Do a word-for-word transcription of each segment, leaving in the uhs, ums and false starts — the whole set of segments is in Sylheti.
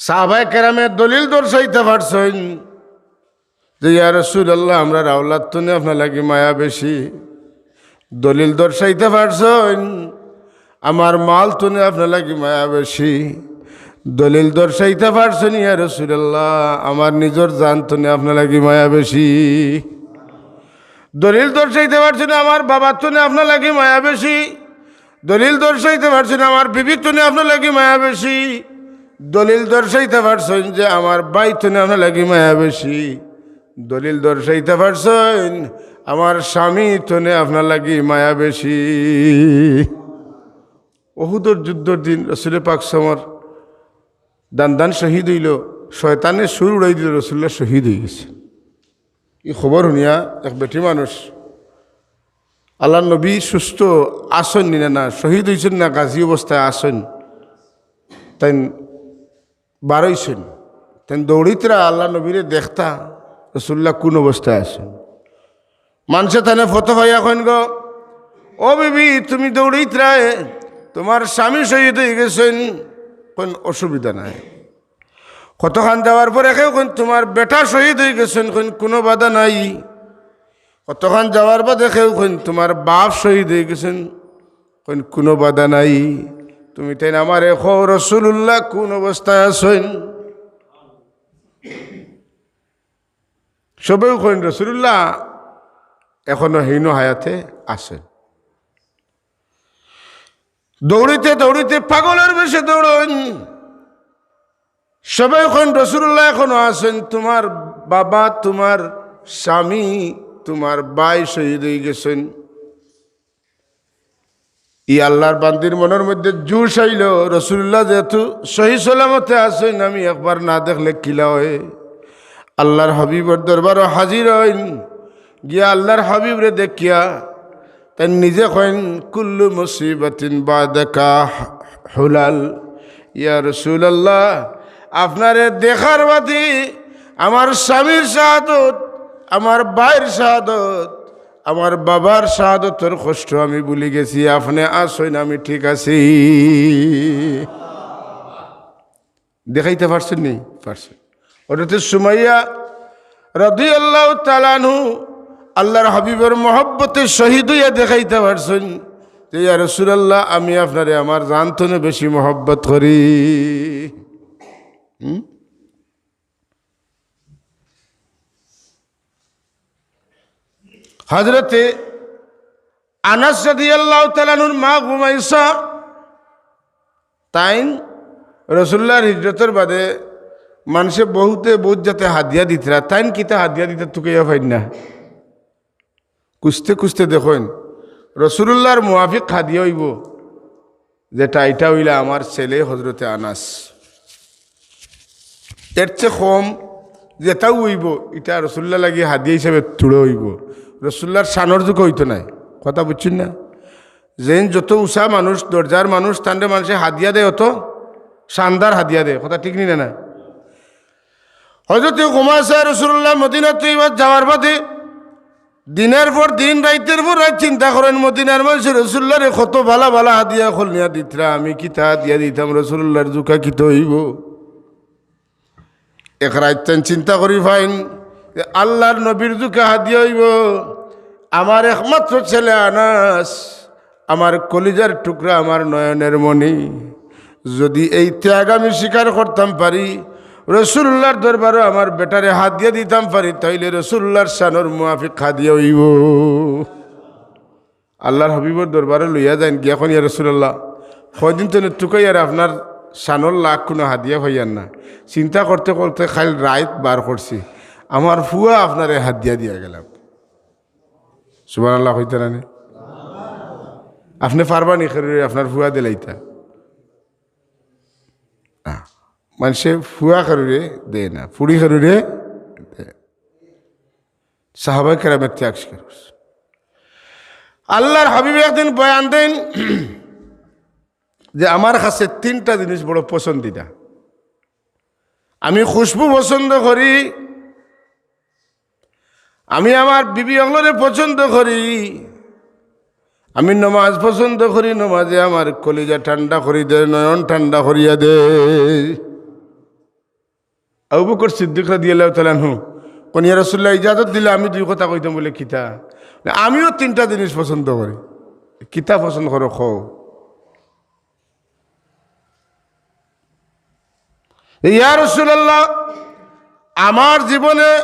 সাহাবায়ে কেরামে দলিল দর্শাইতা পারছইন যে, "ইয়া রাসূলুল্লাহ, আমরার আওলাদ তনে আপনার লাগি মায়া বেশি।" দলিল দর্শাইতা পারছইন, "আমার মাল তনে আপনার লাগি মায়া বেশি।" দলিল দর্শাইতা পারছইন, "ইয়া রাসূলুল্লাহ, আমার নিজর জান তনে আপনার লাগি মায়া বেশি।" দলিল দর্শাইতা পারছইন, "আমার বাবার তনে আপনার লাগি মায়া বেশি।" দলিল দর্শাইতা পারছইন, "আমার বিবির তনে আপনার লাগি মায়া বেশি।" দলিল দর্শাইতা পারছইন যে, "আমার ভাই তনে আপনার লাগি মায়া বেশি।" দলিল দর্শাইতা পারছইন, "আমার স্বামী তনে আপনার লাগি মায়া বেশি।" উহুদর যুদ্ধর দিন রসুলে পাক সাল্লাল্লাহু আলাইহি ওয়াসাল্লামর দান দান শহীদ অইলো, শয়তানে সুর উড়াই দিলো, রসুলুল্লাহ শহীদ অইগেছে। ই খবর হুনিয়া এক বেটি মানুষ, আল্লার নবী সুস্থ আছইন নি না, না, শহীদ অইছইন না, গাজী অবস্থায় আছইন, তাইন বারইছইন, তাইন দৌড়িতরা আল্লার নবীরে দেখতা, রসুলুল্লাহ কুন অবস্থায় আছইন। মানষে তানে ফটো পাইয়া কইন গো, "ও বিবি, তুমি দৌড়িতরায়, তুমার স্বামী শহীদ অইগেছইন।" কইন, "অসুবিধা নাই।" কতখান যাওয়ার পরে কেউ কইন, "তুমার বেটা শহীদ অইগেছইন।" কইন, "কুনু বাধা নাই।" কতখান যাওয়ার বাদে কেউ কইন, "তুমার বাপ শহীদ অইগেছইন।" কইন, "কুনু বাধা নাই।" তুমি তাইন আমারে কও, রসুলুল্লাহ কুন অবস্থায় আছইন? সবেউ কইন, "রসুলুল্লাহ এখনো হিনো হায়াতে আছইন।" দৌড়িতে দৌড়িতে পাগলর বেশে দৌড়ইন। সবেউ কইন, "রসুলুল্লাহ এখনো আছইন, তুমার বাবা, তুমার স্বামী, তুমার ভাই শহীদ অইগেছইন।" ই আল্লার বান্দির মনর মধ্যে জোশ আইলো, রসুলুল্লাহ যেহেতু সহি সলামতে আছইন, আমি একবার না দেখলে কিলা অয়? আল্লার হাবিবর দরবারো হাজির অইন, গিয়া আল্লার হাবিবরে দেখিয়া তাইন নিজে কইন, "কুল্লু মুসিবাতিন বাদাকা হুলাল।" ইয়া রাসূলুল্লাহ, আপনারে দেখার বাদে আমার স্বামীর শাহাদত, আমার ভাইর শাহাদত, আমার বাবার শাহাদতর কষ্ট আমি ভুলি গেছি, আপনে আছইন, আমি ঠিক আছি। দেখাইতা পারছইন নি? পারছইন। হযরতে সুমাইয়া রাদিয়াল্লাহু তাআলা আনহু আল্লার হাবিবর মহব্বতে শহীদ অইয়া দেখাইতা পারছইন যে, "ইয়া রাসূলুল্লাহ, আমি আপনারে আমার জান তনে বেশি মহব্বত করি।" হুম? হযরতে আনাস রাদিয়াল্লাহু তাআলা আনহুর মা গুমাইসা, তাইন রসুলুল্লাহর হিজরতর বাদে মানষে বহুতে বহুত জাতে হাদিয়া দিতরা, তাইন কিতা হাদিয়া দিতা তুকাইয়া পাইন না। খুজতে খুজতে দেখইন, রসুলুল্লাহর মুয়াফিক হাদিয়া অইবো, যেটা ইটা অইলা আমার ছেলে হযরতে আনাস। এর চেয়ে কম যেটাউ অইবো, ইটা রসুলুল্লাহর লাগি হাদিয়া হিসাবে তুড়া অইবো, রসুলুল্লাহর শানর জুকা অইতো নায়। কথা বুঝছইন না? যেইন যত উচা মানুষ, দরজার মানুষ, তানরে মানষে হাদিয়া দেয়, অত শানদার হাদিয়া দেয়। কথা ঠিক নি না? না, হযরতে গুমাইসা রসুলুল্লাহ মদিনা তৈয়বাত যাওয়ার বাদে দিনর পর দিন, রাইতর পর রাইত চিন্তা করইন, মদিনার মানষে রসুলুল্লাহরে কত ভালা ভালা হাদিয়া অকল নিয়া দিতরা, আমি কিতা হাদিয়া দিতাম, রসুলুল্লাহর জুকা কিতা অইবো? এক রাইত তাইন চিন্তা করি পাইন যে আল্লার নবীর জুকা হাদিয়া অইবো আমার একমাত্র ছেলে আনাস, আমার কলিজার টুকরা, আমার নয়নের মণি। যদি এই ত্যাগ আমি স্বীকার করতাম পারি, রসুলুল্লাহর দরবারো আমার বেটারে হাদিয়া দিতাম পারি, তাইলে রসুলুল্লাহর শানর মুয়াফিক হাদিয়া অইবো। আল্লার হাবিবর দরবারো লইয়া যাইন, গিয়া কইন, "ইয়া রাসূলুল্লাহ, কয়দিন তনে তুকাইয়ার আপনার শানর লাখ কুনু হাদিয়া পাইয়ার না। চিন্তা করতে করতে কাইল রাইত বার করছি, আমার ফুয়া আপনারে হাদিয়া দিয়া গেলা।" সুবহানাল্লাহ কইতা না নি? আপনে পারবা নি কেউরে আপনার ফুয়া দিলাইতা? আহ, মানষে ফুয়া কেউরে দেয় না, ফুড়ি কেউরে দেয়। সাহাবায়ে কেরামের ত্যাগ স্বীকার করছে। আল্লার হাবিবে একদিন বয়ান দেইন যে, "আমার কাছে তিনটা জিনিস বড় পছন্দিদা। আমি খুশবু পছন্দ করি, আমি আমার বিবি অকলরে পছন্দ করি, আমি নমাজ পছন্দ করি, নমাজে আমার কলিজা ঠান্ডা করি দেয়, নয়ন ঠান্ডা করিয়া দেয়।" আবু বকর সিদ্দিক রাদিয়াল্লাহু তাআলা আনহু কইন, "ইয়া রাসূলুল্লাহ, ইজাজত দিলে আমি দুই কথা কইতাম।" বলে, "কিতা?" "আমিও তিনটা জিনিস পছন্দ করি।" "কিতা পছন্দ করো, কও।" "ইয়া রাসূলুল্লাহ, আমার জীবনে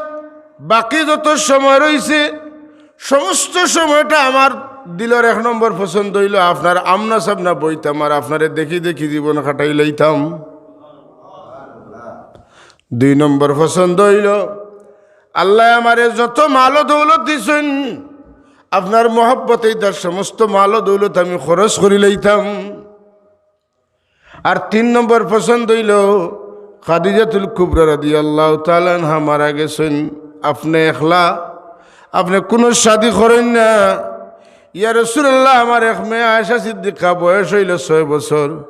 বাকি যত সময় রইছে, সমস্ত সময়টা আমার দিলর এক নম্বর পছন্দ অইলো আপনার আমনা সামনা বইতাম আর আপনারে দেখি দেখি জীবন কাটাই লইতাম। দুই নম্বর পছন্দ অইলো আল্লায় আমারে যত মাল ও দৌলত দিছইন, আপনার মহব্বতে তার সমস্ত মাল ও দৌলত আমি খরচ করি লইতাম। আর তিন নম্বর পছন্দ অইলো খাদিজাতুল কুবরা রাদিয়াল্লাহু তাআলা আনহা মারা গেছইন, আপনে একলা, আপনে কুনু শাদি করইন না।" "ইয়া রাসূলুল্লাহ, আমার এক মেয়ে আয়েশা সিদ্দিকা, বয়স অইলো ছয় বছর,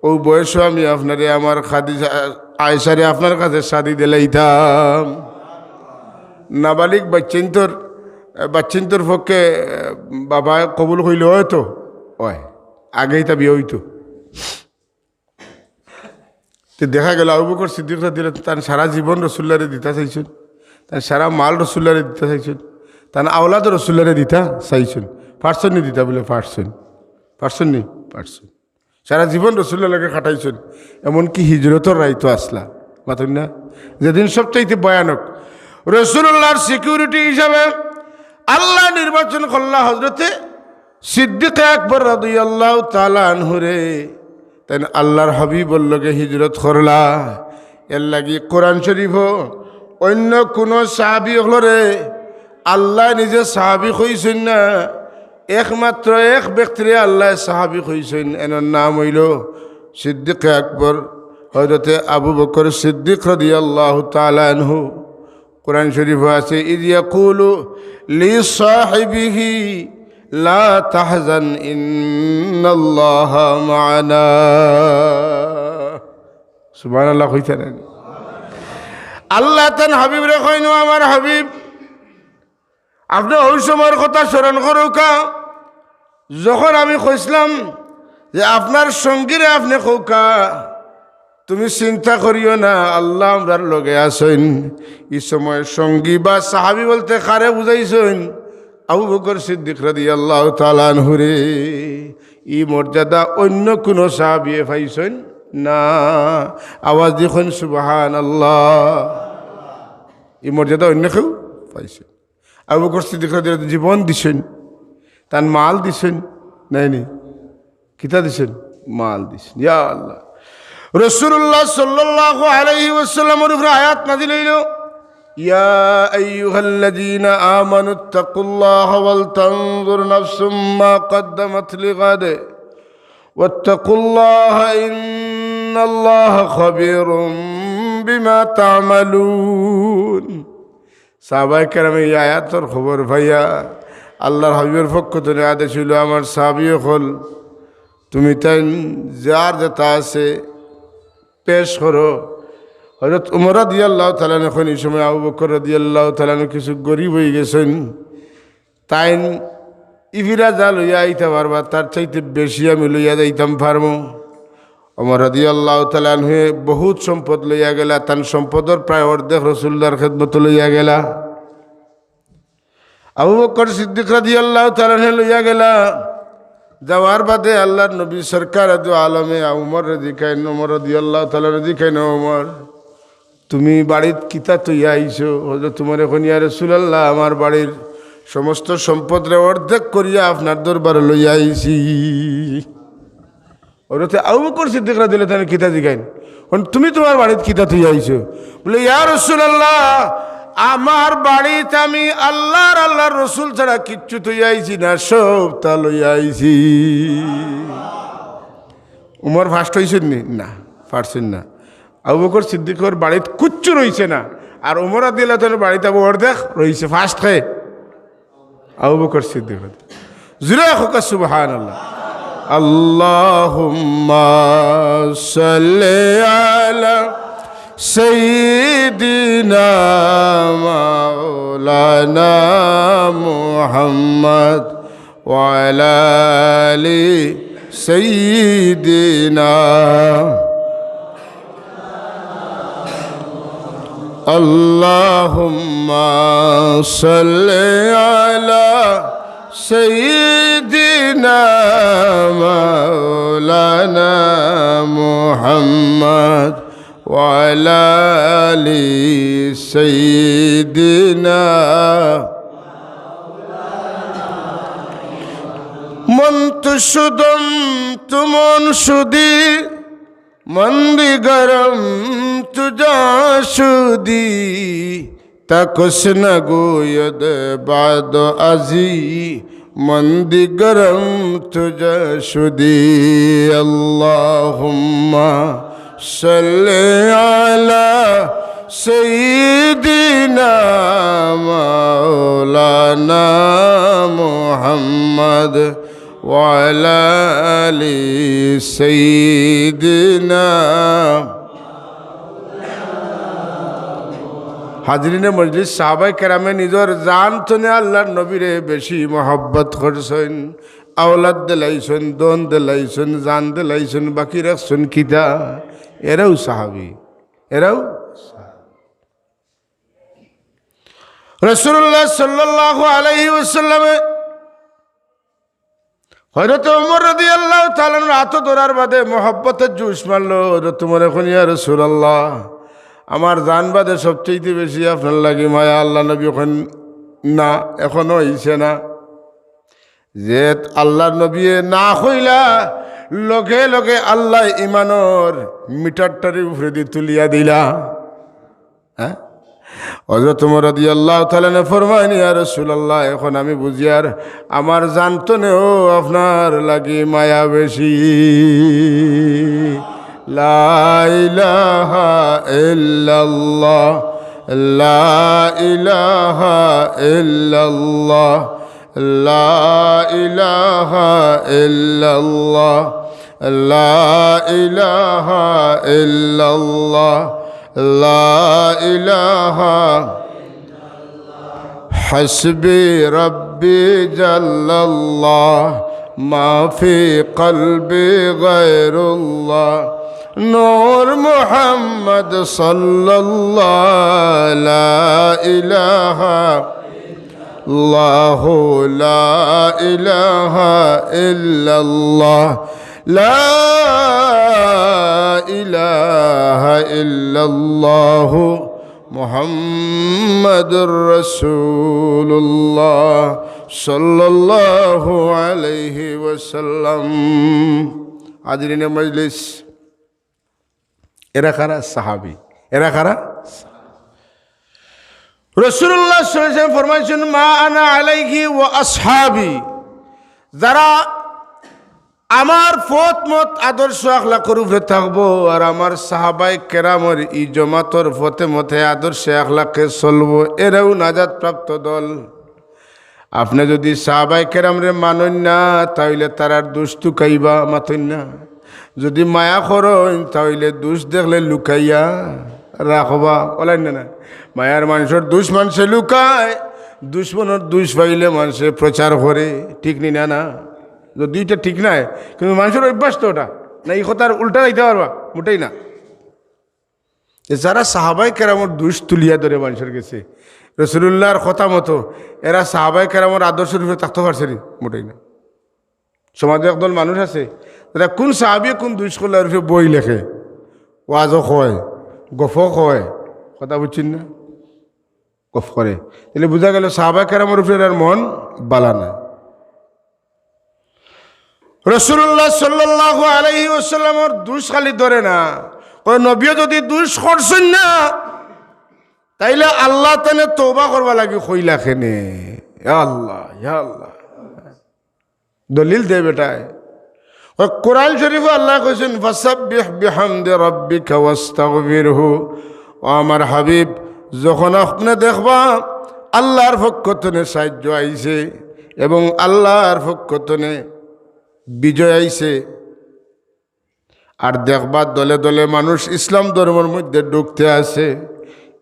অউ বয়সো আমি আপনারে আমার খাদিজা আয়েশারে আপনার কাছে শাদি দিলাইতাম।" নাবালিগ বাচ্চাইন্তর, বাচ্চাইন্তর পক্ষে বাবায় কবুল কইলে অয়তো অয়, আগে ইতা বিয়া অইতো। তে দেখা গেলো আবু বকর সিদ্দিক রাদিয়াল্লাহু তান সারা জীবন রাসূলুল্লাহরে দিতা চাইছইন, তান সারা মাল রাসূলুল্লাহরে দিতা চাইছইন, তান আওলাদও রাসূলুল্লাহরে দিতা চাইছইন। পারছইন নি দিতা? বলে, "পারছইন।" পারছইন নি? পারছইন। সারা জীবন রাসূলুল্লাহর লগে কাটাইছইন, এমনকি হিজরতর রাইতো আছলা। মাতইন না? যেদিন সবচাইতে ভয়ানক, রাসূলুল্লাহর সিকিউরিটি হিসাবে আল্লায় নির্বাচন করলা হযরতে সিদ্দিকে আকবর রাদিয়াল্লাহু তাআলা আনহুরে। তাইন আল্লাহর হাবিবর লগে হিজরত করলা। এরলাগি কোরআন শরীফো অইন্য কুনু সাহাবী অকলরে আল্লায় নিজে সাহাবী কইছইন না, একমাত্র এক ব্যক্তিরে আল্লায় সাহাবী কইছইন, এনর নাম অইলো সিদ্দিকে আকবর, হযরতে আবু বকর সিদ্দিক রাদিয়াল্লাহু তাআলা আনহু। কোরআন শরীফো আছে, "ইয ইয়াকুলু লিসাহিবিহি লা তাহজান ইন্নাল্লাহা মা'আনা।" সুবহানাল্লাহ কইতা না? আল্লায় তান হাবিবরে কইন, "ও আমার হাবিব, আপনে অউ সময়র কথা স্মরণ করউক্কা, যখন আমি কইছলাম যে আপনার সঙ্গীরে আপনে কউক্কা, তুমি চিন্তা করিও না, আল্লাহ আমরার লগে আছইন।" ই সময় সঙ্গী বা সাহাবী বলতে কারে বুঝাইছইন? আবু বকর সিদ্দিক রাদিয়াল্লাহু তাআলা আনহুরে। ই মর্যাদা অইন্য কুনু সাহাবীয়ে পাইছইন না। আওয়াজ দি কইন, "সুবহানাল্লাহ।" ই মর্যাদা অইন্য কেউ পাইছইন? আবু বকর সিদ্দিক রাদিয়াল্লাহু জীবন দিছইন, তান মাল দিছইন, নায় নি? কিতা দিছইন? মাল দিছইন। ইয়া আল্লাহ। রাসূলুল্লাহ সাল্লাল্লাহু আলাইহি ওয়াসাল্লামর উপরে আয়াত নাজিল অইলো, "ইয়া আইয়ুহাল্লাযীনা আমানুত্তাকুল্লাহা ওয়াল তানজুর নাফসুম মা কাদ্দামাত লিগাদ ওয়াত্তাকুল্লাহা ইন্নাল্লাহা খাবীরুম বিমা তা'মালুন।" সাহাবায়ে কেরামে ই আয়াতর খবর পাইয়া আল্লাহর হাবিবর পক্ষ থনে আদেশ অইলো, "আমার সাহাবী অকল, তুমি তাইন যার যেতা আছে পেশ করো।" হযরত ওমর রাদিয়াল্লাহু তাআলা আনহু কইন, ই সময় আবু বকর রাদিয়াল্লাহু তাআলা আনহু কিছু গরিব অইগেছইন, তাইন ইফিরা যা লইয়া আইতা পারবা, তার চাইতে বেশি আমি লইয়া যাইতাম পারমু। ওমর রাদিয়াল্লাহু তাআলা আনহুয়ে বহুত সম্পদ লইয়া গেলা, তান সম্পদর প্রায় অর্ধেক রাসূলুল্লাহর খেদমতো লইয়া গেলা। আবু বকর সিদ্দিক রাদিয়াল্লাহু তাআলা আনহু লইয়া গেলা। যাওয়ার বাদে আল্লাহর নবী সরকার দু আলমে ওমররে জিকাইন, ওমর রাদিয়াল্লাহু তাআলা আনহুরে জিকাইন, "ওমর, তুমি বাড়িত কিতা থইয়া আইছো?" হযরতে ওমরে কইন, "ইয়া রাসূলুল্লাহ, আমার বাড়ির সমস্ত সম্পদরে অর্ধেক করিয়া আপনার দরবারো লইয়া আইছি।" হযরতে আবু বকর সিদ্দিক রাদিয়াল্লাহু তাআলা আনহুরে কিতা জিকাইন? কইন, "তুমি তুমার বাড়িত কিতা থইয়া আইছো?" বলে, "ইয়া রাসূলুল্লাহ, আমার বাড়িত আমি আল্লাহর, আল্লাহর রসুল ছাড়া কিচ্ছু থইয়া আইছি না, সবতা লইয়া আইছি।" ওমর ফার্স্ট অইছইন নি? না, পারছইন না। আবু বকর সিদ্দিকর বাড়িত কুচ্ছু রইছে না, আর ওমর রাদিয়াল্লাহু তাআলার বাড়িত আবু অর্ধেক রইছে। ফার্স্ট কে? আবু বকর সিদ্দিক। জুরে কউক্কা সুবহানাল্লাহ। আল্লাহুম্মা সাল্লি আলা সাইয়্যিদিনা মাওলানা মুহাম্মদ ওয়া আলা আলি সাইয়্যিদিনা। اللهم صل على سيدنا مولانا محمد وعلى آل سيدنا. من تشدم تمن شدي، من دگرم تجا شدی، تا کس نگوید بعد ازی، من دگرم تجا شدی. اللهم صل على سيدنا مولانا محمد وعلى آل سيدنا. হাজিরিনে মজলিস, সাহাবায়ে কেরামে নিজর জান তনে আল্লার নবীরে বেশি মহব্বত করছইন, আওলাদ দিলাইছইন, ধন দিলাইছইন, জান দিলাইছইন, বাকি রাখছইন কিতা? এরাও সাহাবী, এরাও সাহাবী। রাসূলুল্লাহ সাল্লাল্লাহু আলাইহি ওয়াসাল্লামে হযরত ওমর রাদিয়াল্লাহু তাআলা আনহুর আতো ধরার বাদে মহব্বতে জোশ মারলো। হযরত ওমরে কইন, "ইয়া রাসূলুল্লাহ, আমার জান বাদে সবচাইতে বেশি আপনার লাগি মায়া।" আল্লার নবীয়ে কইন, "না, এখনো অইছে না।" যে আল্লার নবীয়ে না কইলা, লগে লগে আল্লায় ইমানর মিটারটারে উপরেদি তুলিয়া দিলা। হ্যাঁ? হযরত ওমর রাদিয়াল্লাহু তাআলা আনহু ফরমাইন, "ইয়া রাসূলুল্লাহ, এখন আমি বুঝিয়ার আমার জান তনেও আপনার লাগি মায়া বেশি।" লা ইলাহা ইল্লাল্লাহ, লা ইলাহা ইল্লাল্লাহ, لا إله إلا الله، لا إله إلا الله، لا إله. حسبي ربي جل الله، ما في قلبي غير الله، نور محمد صلى الله، لا إله الله، لا إله إلا الله، لا إله إلا الله، محمد رسول الله، صلى الله عليه وسلم. হাজিরিনে মজলিস, এরা কারা? সাহাবী। এরা কারা? রাসূলুল্লাহ সাল্লাল্লাহু আলাইহি ওয়াসাল্লাম ফরমাইছইন, "মা আনা আলাইহি ওয়া আসহাবি", যারা আমার পথ মত আদর্শ আখলাকর উপরে থাকবো আর আমার সাহাবায়ে কেরামর ই জমাতর পথে মতে আদর্শে আখলাকে চলবো, এরাউ নাজাত প্রাপ্ত দল। আপনে যুদি সাহাবায়ে কেরামরে মানইন না, তা অইলে তারার দুষ তুকাইবা, মাতইন না। যুদি মায়া করইন, তা অইলে দুষ দেখলে লুকাইয়া রাখবা, অলাইন না, না? মায়ার মানষর দুষ মানষে লুকায়, দুশমনর দুষ পাইলে মানষে প্রচার করে, ঠিক নি না? না, যুদি ইটা ঠিক নায়, কিন্তু মানষর অভ্যাস তো ওটা না, ই কথার উল্টা যাইতা পারবা, মোটেই না। যে যারা সাহাবায়ে কেরামর দুষ তুলিয়া ধরে মানষর গেছে, রাসূলুল্লাহর কথা মতো এরা সাহাবায়ে কেরামর আদর্শর উপরে থাকতো পারছে নি? মোটেই না। সমাজো একদল মানুষ আছে, যারা কুন সাহাবিয়ে কুন দুষ করলা এর উপরে বই লেখে, ওয়াজও কয়, গফও কয়, কথা বুঝছইন না? গফ করে। তাইলে বুঝা গেল সাহাবায়ে কেরামর উপরে এরার মন বালা নায়। রাসূলুল্লাহ সাল্লাল্লাহু আলাইহি ওয়াসাল্লামর দুষ খালি ধরে না, কয় নবীয়ে যুদি দুষ করছইন না, তাইলে আল্লাহ তানে তওবা করবার লাগি কইলা কেনে? ইয়া আল্লাহ, ইয়া আল্লাহ। দলিল দে বেটায়। কয় কোরআন শরীফো আল্লায় কইছইন, "ফাসাব্বিহ বিহামদি রাব্বিকা ওয়াস্তাগফিরহু।" ও আমার হাবিব, যখন আপনে দেখবা আল্লাহর পক্ষ তনে সাহায্য আইছে এবং আল্লাহর পক্ষ তনে বিজয় আইছে, আর দেখবা দলে দলে মানুষ ইসলাম ধর্মর মধ্যে ঢুকতে আছে,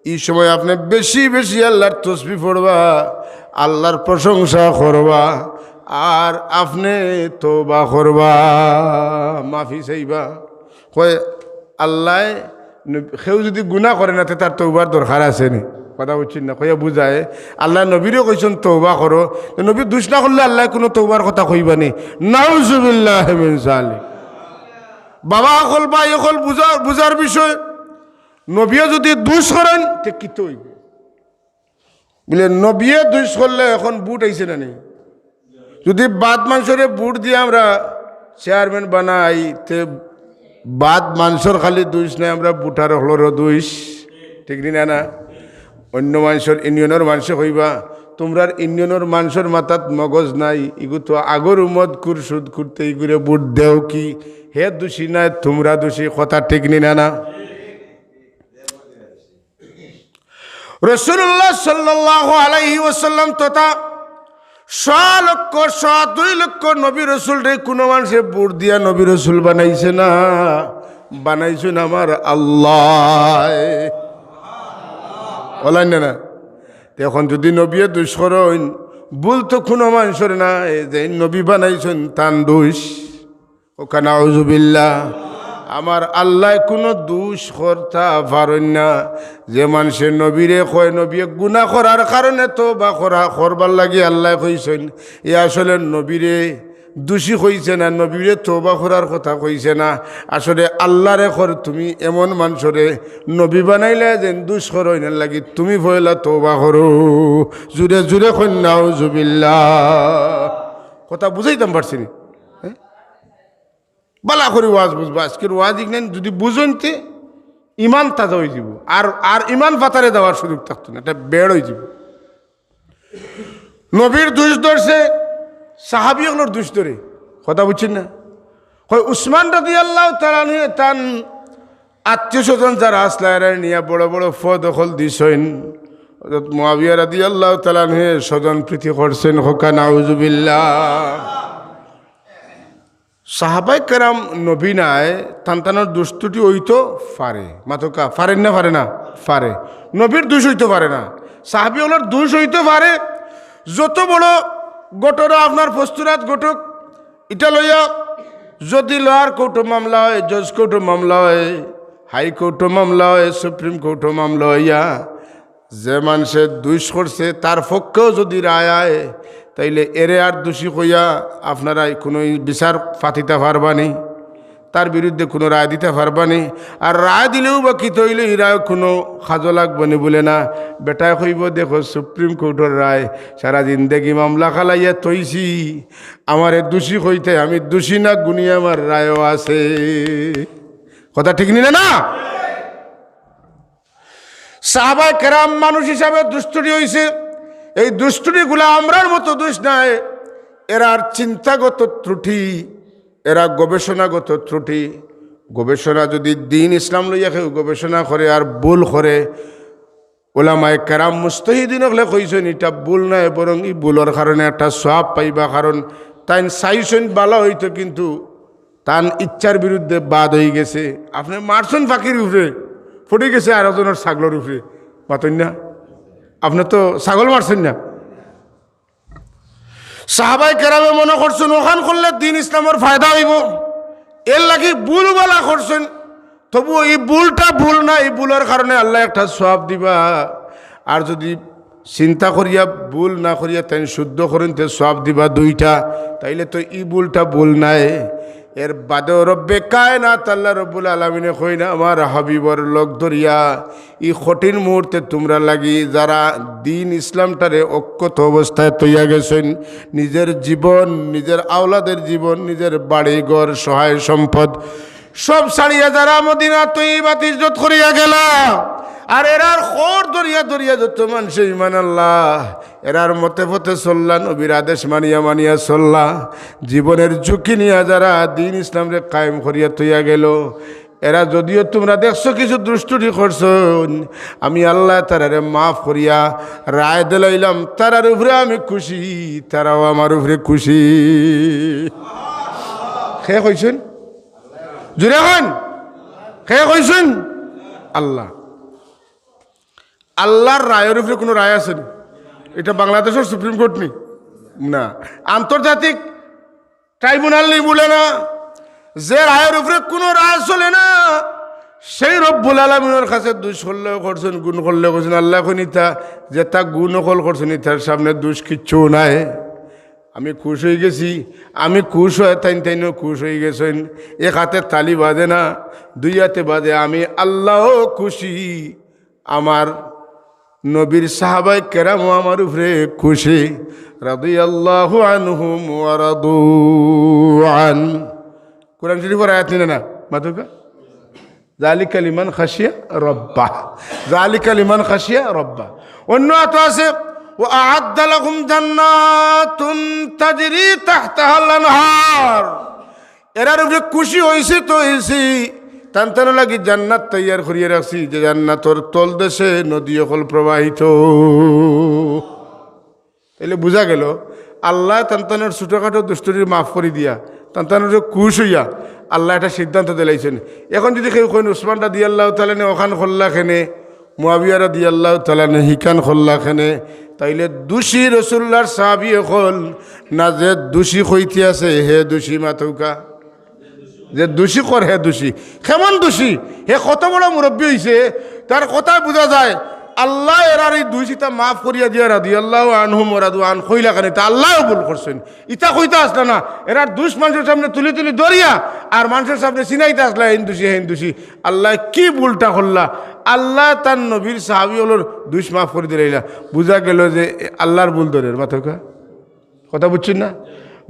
ই সময় আপনে বেশি বেশি আল্লাহর তসবিহ পড়বা, আল্লাহর প্রশংসা করবা, আর আপনে তওবা করবা, মাফি চাইবা। কয় আল্লায় নবী, কেউ যুদি গুনা করে না, তে তার তওবার দরকার আছে নি? কথা বুঝছইন না? কইয়া বুঝায়, আল্লায় নবীরে কইছইন তওবা করো, তে নবীর দুষ না করলে আল্লায় কুনু তওবার কথা কইবা নি? নাউজুবিল্লাহি মিন জালিক। বাবা অকল, ভাই অকল, বুঝা-, বুঝার বিষয়। নবীয়ে যুদি দুষ করইন, তে কিতা অইবো? বুলে, নবীয়ে দুষ করলে অখন ভুট আইছে না নি? যুদি বাদ মানষরে ভুট দিয়া আমরা চেয়ারম্যান বানাই, তে বাদ মানষর খালি দুষ নায়, আমরা ভুটার অকলরও দুষ। ঠিক নি না, না? অইন্য মানষর ইউনিয়নর মানষে কইবা, "তুমরার ইউনিয়নর মানষর মাথাত মগজ নাই, ইগু তো আগর উমদকুর সুদকুর, তে ইগুরে ভুট দেও কি? হে দুষী নায়, তুমরা দুষী।" কথা ঠিক নি না, না? রাসূলুল্লাহ সাল্লাল্লাহু আলাইহি ওয়াসাল্লাম তথা সোয়া লক্ষ, সোয়া দুই লক্ষ নবী রসুলরে কুনু মানষে ভুট দিয়া নবী রসুল বানাইছে না, বানাইছইন আমার আল্লায়। অলাইন না, না? তে অখন যুদি নবীয়ে দুষ করইন, ভুল তো কুনু মানষর নায়, যেইন নবী বানাইছইন তান দুষ। ওকা নাউজুবিল্লাহ। আমার আল্লায় কুনু দুষ করতা পারইন না। যে মানষে নবীরে কয়, নবীয়ে গুনা করার কারণে তওবা করা, করবার লাগি আল্লায় কইছইন, এ আসলে নবীরে দুষী কইছে না, নবীরে তওবা করার কথা কইছে না। আসলে আল্লারে কর, তুমি এমন মানষরে নবী বানাইলায় যেইন দুষ করইন, এর লাগি তুমি পয়লা তওবা করো। জুরে জুরে কইন নাউজুবিল্লাহ। কথা বুঝাইতাম পারছি নি? হ্যাঁ? বালা করি ওয়াজ বুঝবা। আজকের ওয়াজ ইখান যুদি বুঝইন তে ইমান তাজা অইযিবো, আর, আর ইমান ফাতারে দেওয়ার সুযোগ থাকতো না, ইটা বের অইযিবো। নবীর দুষ ধরছে, সাহাবী অকলর দুষ ধরে। কথা বুঝছইন না? কয় উসমান রাদিয়াল্লাহু তাআলা আনহু তান আত্মীয় স্বজন যারা আছলা, এরারে নিয়া বড় বড় পদ অকল দিছইন। হযরত মুআবিয়া রাদিয়াল্লাহু তাআলা আনহু স্বজন প্রীতি করছইন, ওকা নাউজুবিল্লাহ। সাহাবায়ে কেরাম নবী নায়, তান তানর দুষ ত্রুটি অইতো পারে। মাতকা, পারের না, পারে না? পারে। নবীর দুষ অইতো পারে না, সাহাবী অকলর দুষ অইতো পারে। যত বড় ঘটনা আপনার ফস্তুরাত ঘটুক, ইটা লইয়া যুদি লোয়ার কোর্টো মামলা অয়, জজ কোর্টো মামলা অয়, হাই কোর্টো মামলা অয়, সুপ্রিম কোর্টো মামলা অইয়া যে মানষে দুষ করছে, তার পক্ষেও যুদি রায় আয়, তাইলে এরে আর দুষী কইয়া আপনারা কুনু বিচার পাতিতা পারবা নি, তার বিরুদ্ধে কুনু রায় দিতা পারবা নি। আর রায় দিলেও বা কিতা অইলে, ই রায় কুনু কাজো লাগবো নি বুলে না। বেটায় কইবো, "দেখো, সুপ্রিম কোর্টর রায়, সারা জিন্দেগি মামলা খালাইয়া থইছি, আমারে দুষী কইতে, আমি দুষী না, গুণী আমার রায়ও আছে।" কথা ঠিক নি না, না? সাহাবায়ে কেরাম মানুষ হিসাবে দুষ ত্রুটি অইছে, এই দুষ ত্রুটিগুলা আমরার মতো দুষ নায়, এরার চিন্তাগত ত্রুটি, এরা গবেষণাগত ত্রুটি। গবেষণা যুদি দ্বীন ইসলাম লইয়া কেউ গবেষণা করে আর ভুল করে, ওলামায়ে কেরাম মুজতাহিদিন অকলে কইছইন, ইটা ভুল নায়, বরং ই ভুলর কারণে একটা সওয়াব পাইবা, কারণ তাইন চাইছইন ভালা অইতো, কিন্তু তান ইচ্ছার বিরুদ্ধে বাদ অইগেছে। আপনে মারছইন পাখির উপরে, পড়ি গেছে আরক জনর ছাগলর উপরে, মাতইন না? আপনে তো ছাগল মারছইন না। সাহাবায়ে কেরামে মনো করছইন অখান করলে দ্বীন ইসলামর ফায়দা অইবো, এরলাগি ভুল ভালা করছইন। তবুও ই ভুলটা ভুল না, ই ভুলর কারণে আল্লায় একটা সওয়াব দিবা। আর যুদি চিন্তা করিয়া ভুল না করিয়া তাইন শুদ্ধ করইন, তে সওয়াব দিবা দুইটা, তাইলে তো ই ভুলটা ভুল নায়। এর বাদেও রব্বে কায়নাত আল্লাহ রব্বুল আলামিনে কইন, আমার হাবিবর লগ ধরিয়া ই কঠিন মুহূর্তে তুমরার লাগি যারা দ্বীন ইসলামটারে অক্ষত অবস্থায় থইয়া গেছইন, নিজের জীবন, নিজের আওলাদের জীবন, নিজের বাড়ি ঘর, সহায় সম্পদ, সব ছাড়িয়া যারা মদিনা তৈয়বাত হিজরত করিয়া গেলা, আর এরার খর ধরিয়া ধরিয়া যত মানষে ইমান আনলা, এরার মতে পথে চললা, নবীর আদেশ মানিয়া মানিয়া চললা, জীবনের ঝুঁকি নিয়া যারা দ্বীন ইসলামরে কায়েম করিয়া থইয়া গেল, এরা যদিও তুমরা দেখছো কিছু দুষ ত্রুটি করছইন, আমি আল্লায় তারারে মাফ করিয়া রায় দিলাইলাম, তারার উপরে আমি খুশি, তারাও আমার উপরে খুশি। কে কইছইন? জুরে কইন, কে কইছইন? আল্লাহ। আল্লাহর রায়র উপরে কুনু রায় আছে নি? ইটা বাংলাদেশর সুপ্রিম কোর্ট নি? না। আন্তর্জাতিক ট্রাইব্যুনাল নি বুলে না। যে রায়র উপরে কুনু রায় চলে না, সেই রব্বুল আলামিনর কাছে দুষ করলেও করছইন, গুণ করলেও করছইন। আল্লায় কইন, "ইতা যেতা গুণ অকল করছইন, ইতার সামনে দুষ কিচ্ছু নাই। আমি খুশ অইগেছি, আমি খুশ অওয়ায় তাইন, তাইনও খুশ অইগেছইন।" এক আতে তালি বাজে না, দুই আতে বাজে, আমি আল্লাও খুশি। আমার নবীর সাহাবায়ে কেরামও আমার উপরে খুশি। রাদিয়াল্লাহু আনহুম ওয়া রাদু আন। কোরআন শরীফর আয়াত নি না, মাতুক্কা? যালিকা লিমান খাশিয়া রাব্বাহ। যালিকা লিমান খাশিয়া রাব্বাহ। অন্য আয়াত আছে, "ওয়া আ'আদ্দা লাহুম জান্নাতুন তাজরি তাহতাহাল আনহার।" এরার উপরে খুশি অইছি তো অইছি, তান তানর লাগি জান্নাত তৈয়ার করিয়া রাখছি, যে জান্নাতর তলদেশে নদী অকল প্রবাহিত। তাইলে বুঝা গেল, আল্লায় তান তানর ছোটখাটো দুষ্টুটির মাফ করি দিয়া, তান তানর খুশ অইয়া আল্লায় একটা সিদ্ধান্ত দিলাইছইন। এখন যদি কেউ কইন, "উসমান রাদিয়াল্লাহু তাআলা আনহু অখান করলা কেনে, মুয়াবিয়া রাদিয়াল্লাহু তাআলা আনহু হিখান করলা কেনে?" তাইলে দোষী রসুলুল্লাহর সাহাবী অকল না, যে দোষী কইতে আছে, হে দোষী, মাতুক্কা। যে দোষী কর, হে দোষী। কেমন দোষী? হে কত বড় মুরব্বী অইছে, তার কথায় বুঝা যায়, আল্লায় এরার ই দুষ ইতা মাফ করিয়া দিয়া রাদিয়াল্লাহু আনহুম ওয়া রাদু আন কইলা কেনে, ইতা আল্লায়ও ভুল করছইন। ইতা কইতা আছলা না, এরার দুষ মানষর সামনে তুলি তুলি ধরিয়া, আর মানষর সামনে চিনাইতা আছলা, হেইন দোষী, হেইন দোষী। আল্লায় কি ভুলটা করলা? আল্লায় তান নবীর সাহাবী অকলর দুষ মাফ করি দিলাইলা। বুঝা গেল যে আল্লার ভুল ধরের, মাতুক্কা। কথা বুঝছইন না?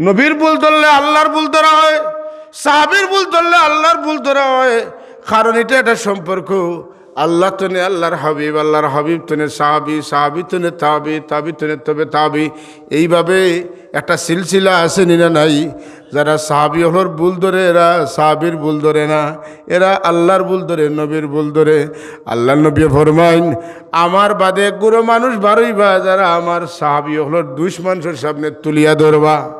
নবীর ভুল ধরলে আল্লার ভুল ধরা হয়, সাহাবীর ভুল ধরলে আল্লার ভুল ধরা হয়। কারণ ইটা একটা সম্পর্ক, আল্লা তনে আল্লার হাবিব, আল্লার হাবিব তনে সাহাবী, সাহাবী তনে তাবী, তাবী তনে তবে তাবী। এইভাবে একটা সিলসিলা আছে নি না নাই? যারা সাহাবী অকলর ভুল ধরে, এরা সাহাবীর ভুল ধরে না, এরা আল্লার ভুল ধরে, নবীর ভুল ধরে। আল্লার নবীয়ে ফরমাইন, "আমার বাদে এক গুরু মানুষ বার অইবা, যারা আমার সাহাবী অকলর দুষ মানষর সামনে তুলিয়া ধরবা।"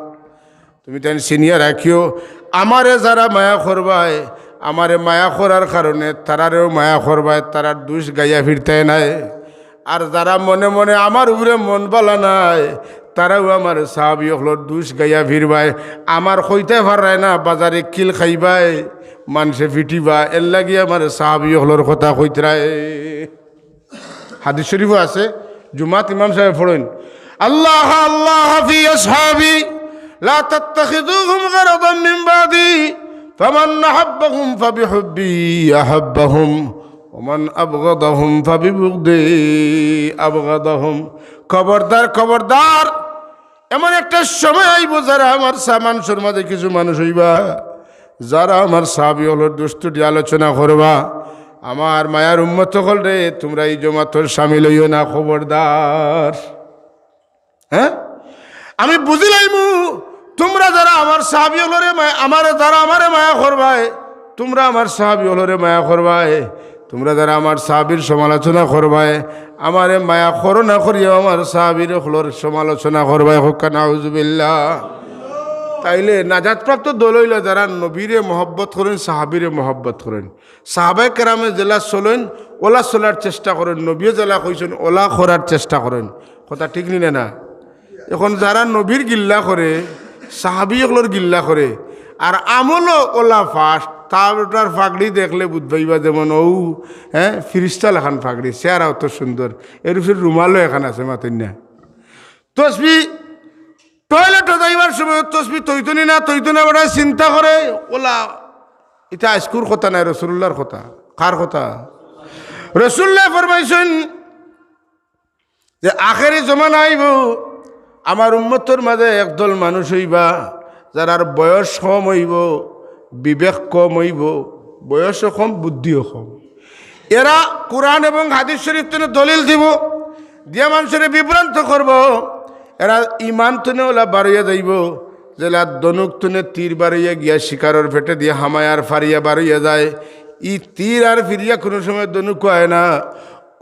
তুমি তাইন চিনিয়া রাখিও, আমারে যারা মায়া করবায়, আমারে মায়া করার কারণে তারারেও মায়া করবায়, তারার দুষ গাইয়া ফিরতায় নায়। আর যারা মনে মনে আমার উপরে মন বালা নায়, তারাও আমার সাহাবী অকলর দুষ গাইয়া ফিরবায়। আমার কইতায় পাররায় না, বাজারে কিল খাইবায়, মানষে ফিটিবা, এরলাগি আমার সাহাবী অকলর কথা কইতরায়। হাদিস শরীফও আছে, জুমাত ইমাম সাহেব পড়ইন, "আল্লাহ আল্লাহ ফি আসহাবি, লা তাত্তাখিযুহুম গারাদাম মিন বাদি, ফামান আহাব্বাহুম ফাবিহুব্বি আহাব্বাহুম, ওয়া মান আবগাদাহুম ফাবিবুগদি আবগাদাহুম।" খবরদার, খবরদার, এমন একটা সময় আইবো, যারা আমার সা-, মানষর মাঝে কিছু মানুষ অইবা, যারা আমার সাহাবী অকলর দুষ ত্রুটি আলোচনা করবা। আমার মায়ার উম্মত অকলরে, তুমরা ই জমাতর শামিল অইও না, খবরদার। হ্যাঁ, আমি বুঝিলাইমু, তুমরা যারা আমার সাহাবী অকলরে মায়া, আমারে, যারা আমারে মায়া করবায়, তুমরা আমার সাহাবী অকলরে মায়া করবায়, তুমরা যারা আমার সাহাবীর সমালোচনা করবায়, আমারে মায়া করো না করিয়াও আমার সাহাবীর অকলর সমালোচনা করবায়। কউক্কা নাউজুবিল্লাহ। তাইলে নাজাতপ্রাপ্ত দল অইলা যারা নবীরে মহব্বত করইন, সাহাবীরে মহব্বত করইন। সাহাবায়ে কেরামে যেলা চলইন, ওলা চলার চেষ্টা করইন। নবীয়ে যেলা কইছইন, ওলা করার চেষ্টা করইন। কথা ঠিক নি না? এখন যারা নবীর গিল্লা করে, সাহাবী অকলর গিল্লা করে, আর আমলও ওলা ফাস্ট, তার ওটার ফাগড়ি দেখলে বুঝবায়বা যেমন অউ, হ্যাঁ, ফিরিস্তা লাখান ফাগড়ি, চেহারা অত সুন্দর, এর উপরে রুমালও এখান আছে, মাতইন না। তসবি, টয়লেটো যাইবার সময় তসবি থইতো নি না, থইতো না, বেটায় চিন্তা করে, ওলা, ইটা আইজকুর কথা নায়, রসুলুল্লাহর কথা। কার কথা? রসুলুল্লায় ফরমাইছইন, যে আখেরি জমানা আইবো, আমার উম্মতর মাঝে একদল মানুষ অইবা, যারার বয়স কম অইবো, বিবেক কম অইবো, বয়সও কম, বুদ্ধিও কম। এরা কোরআন এবং হাদিস শরীফ তনে দলিল দিবো, দিয়া মানষরে বিভ্রান্ত করবো। এরা ইমান তনে ওলা বারইয়া যাইবো, যেলা ধনুক তনে তীর বারইয়া গিয়া শিকারর পেটেদি হামায় আর ফারিয়া বারইয়া যায়। ই তীর আর ফিরিয়া কুনু সময় ধনুকো আয় না।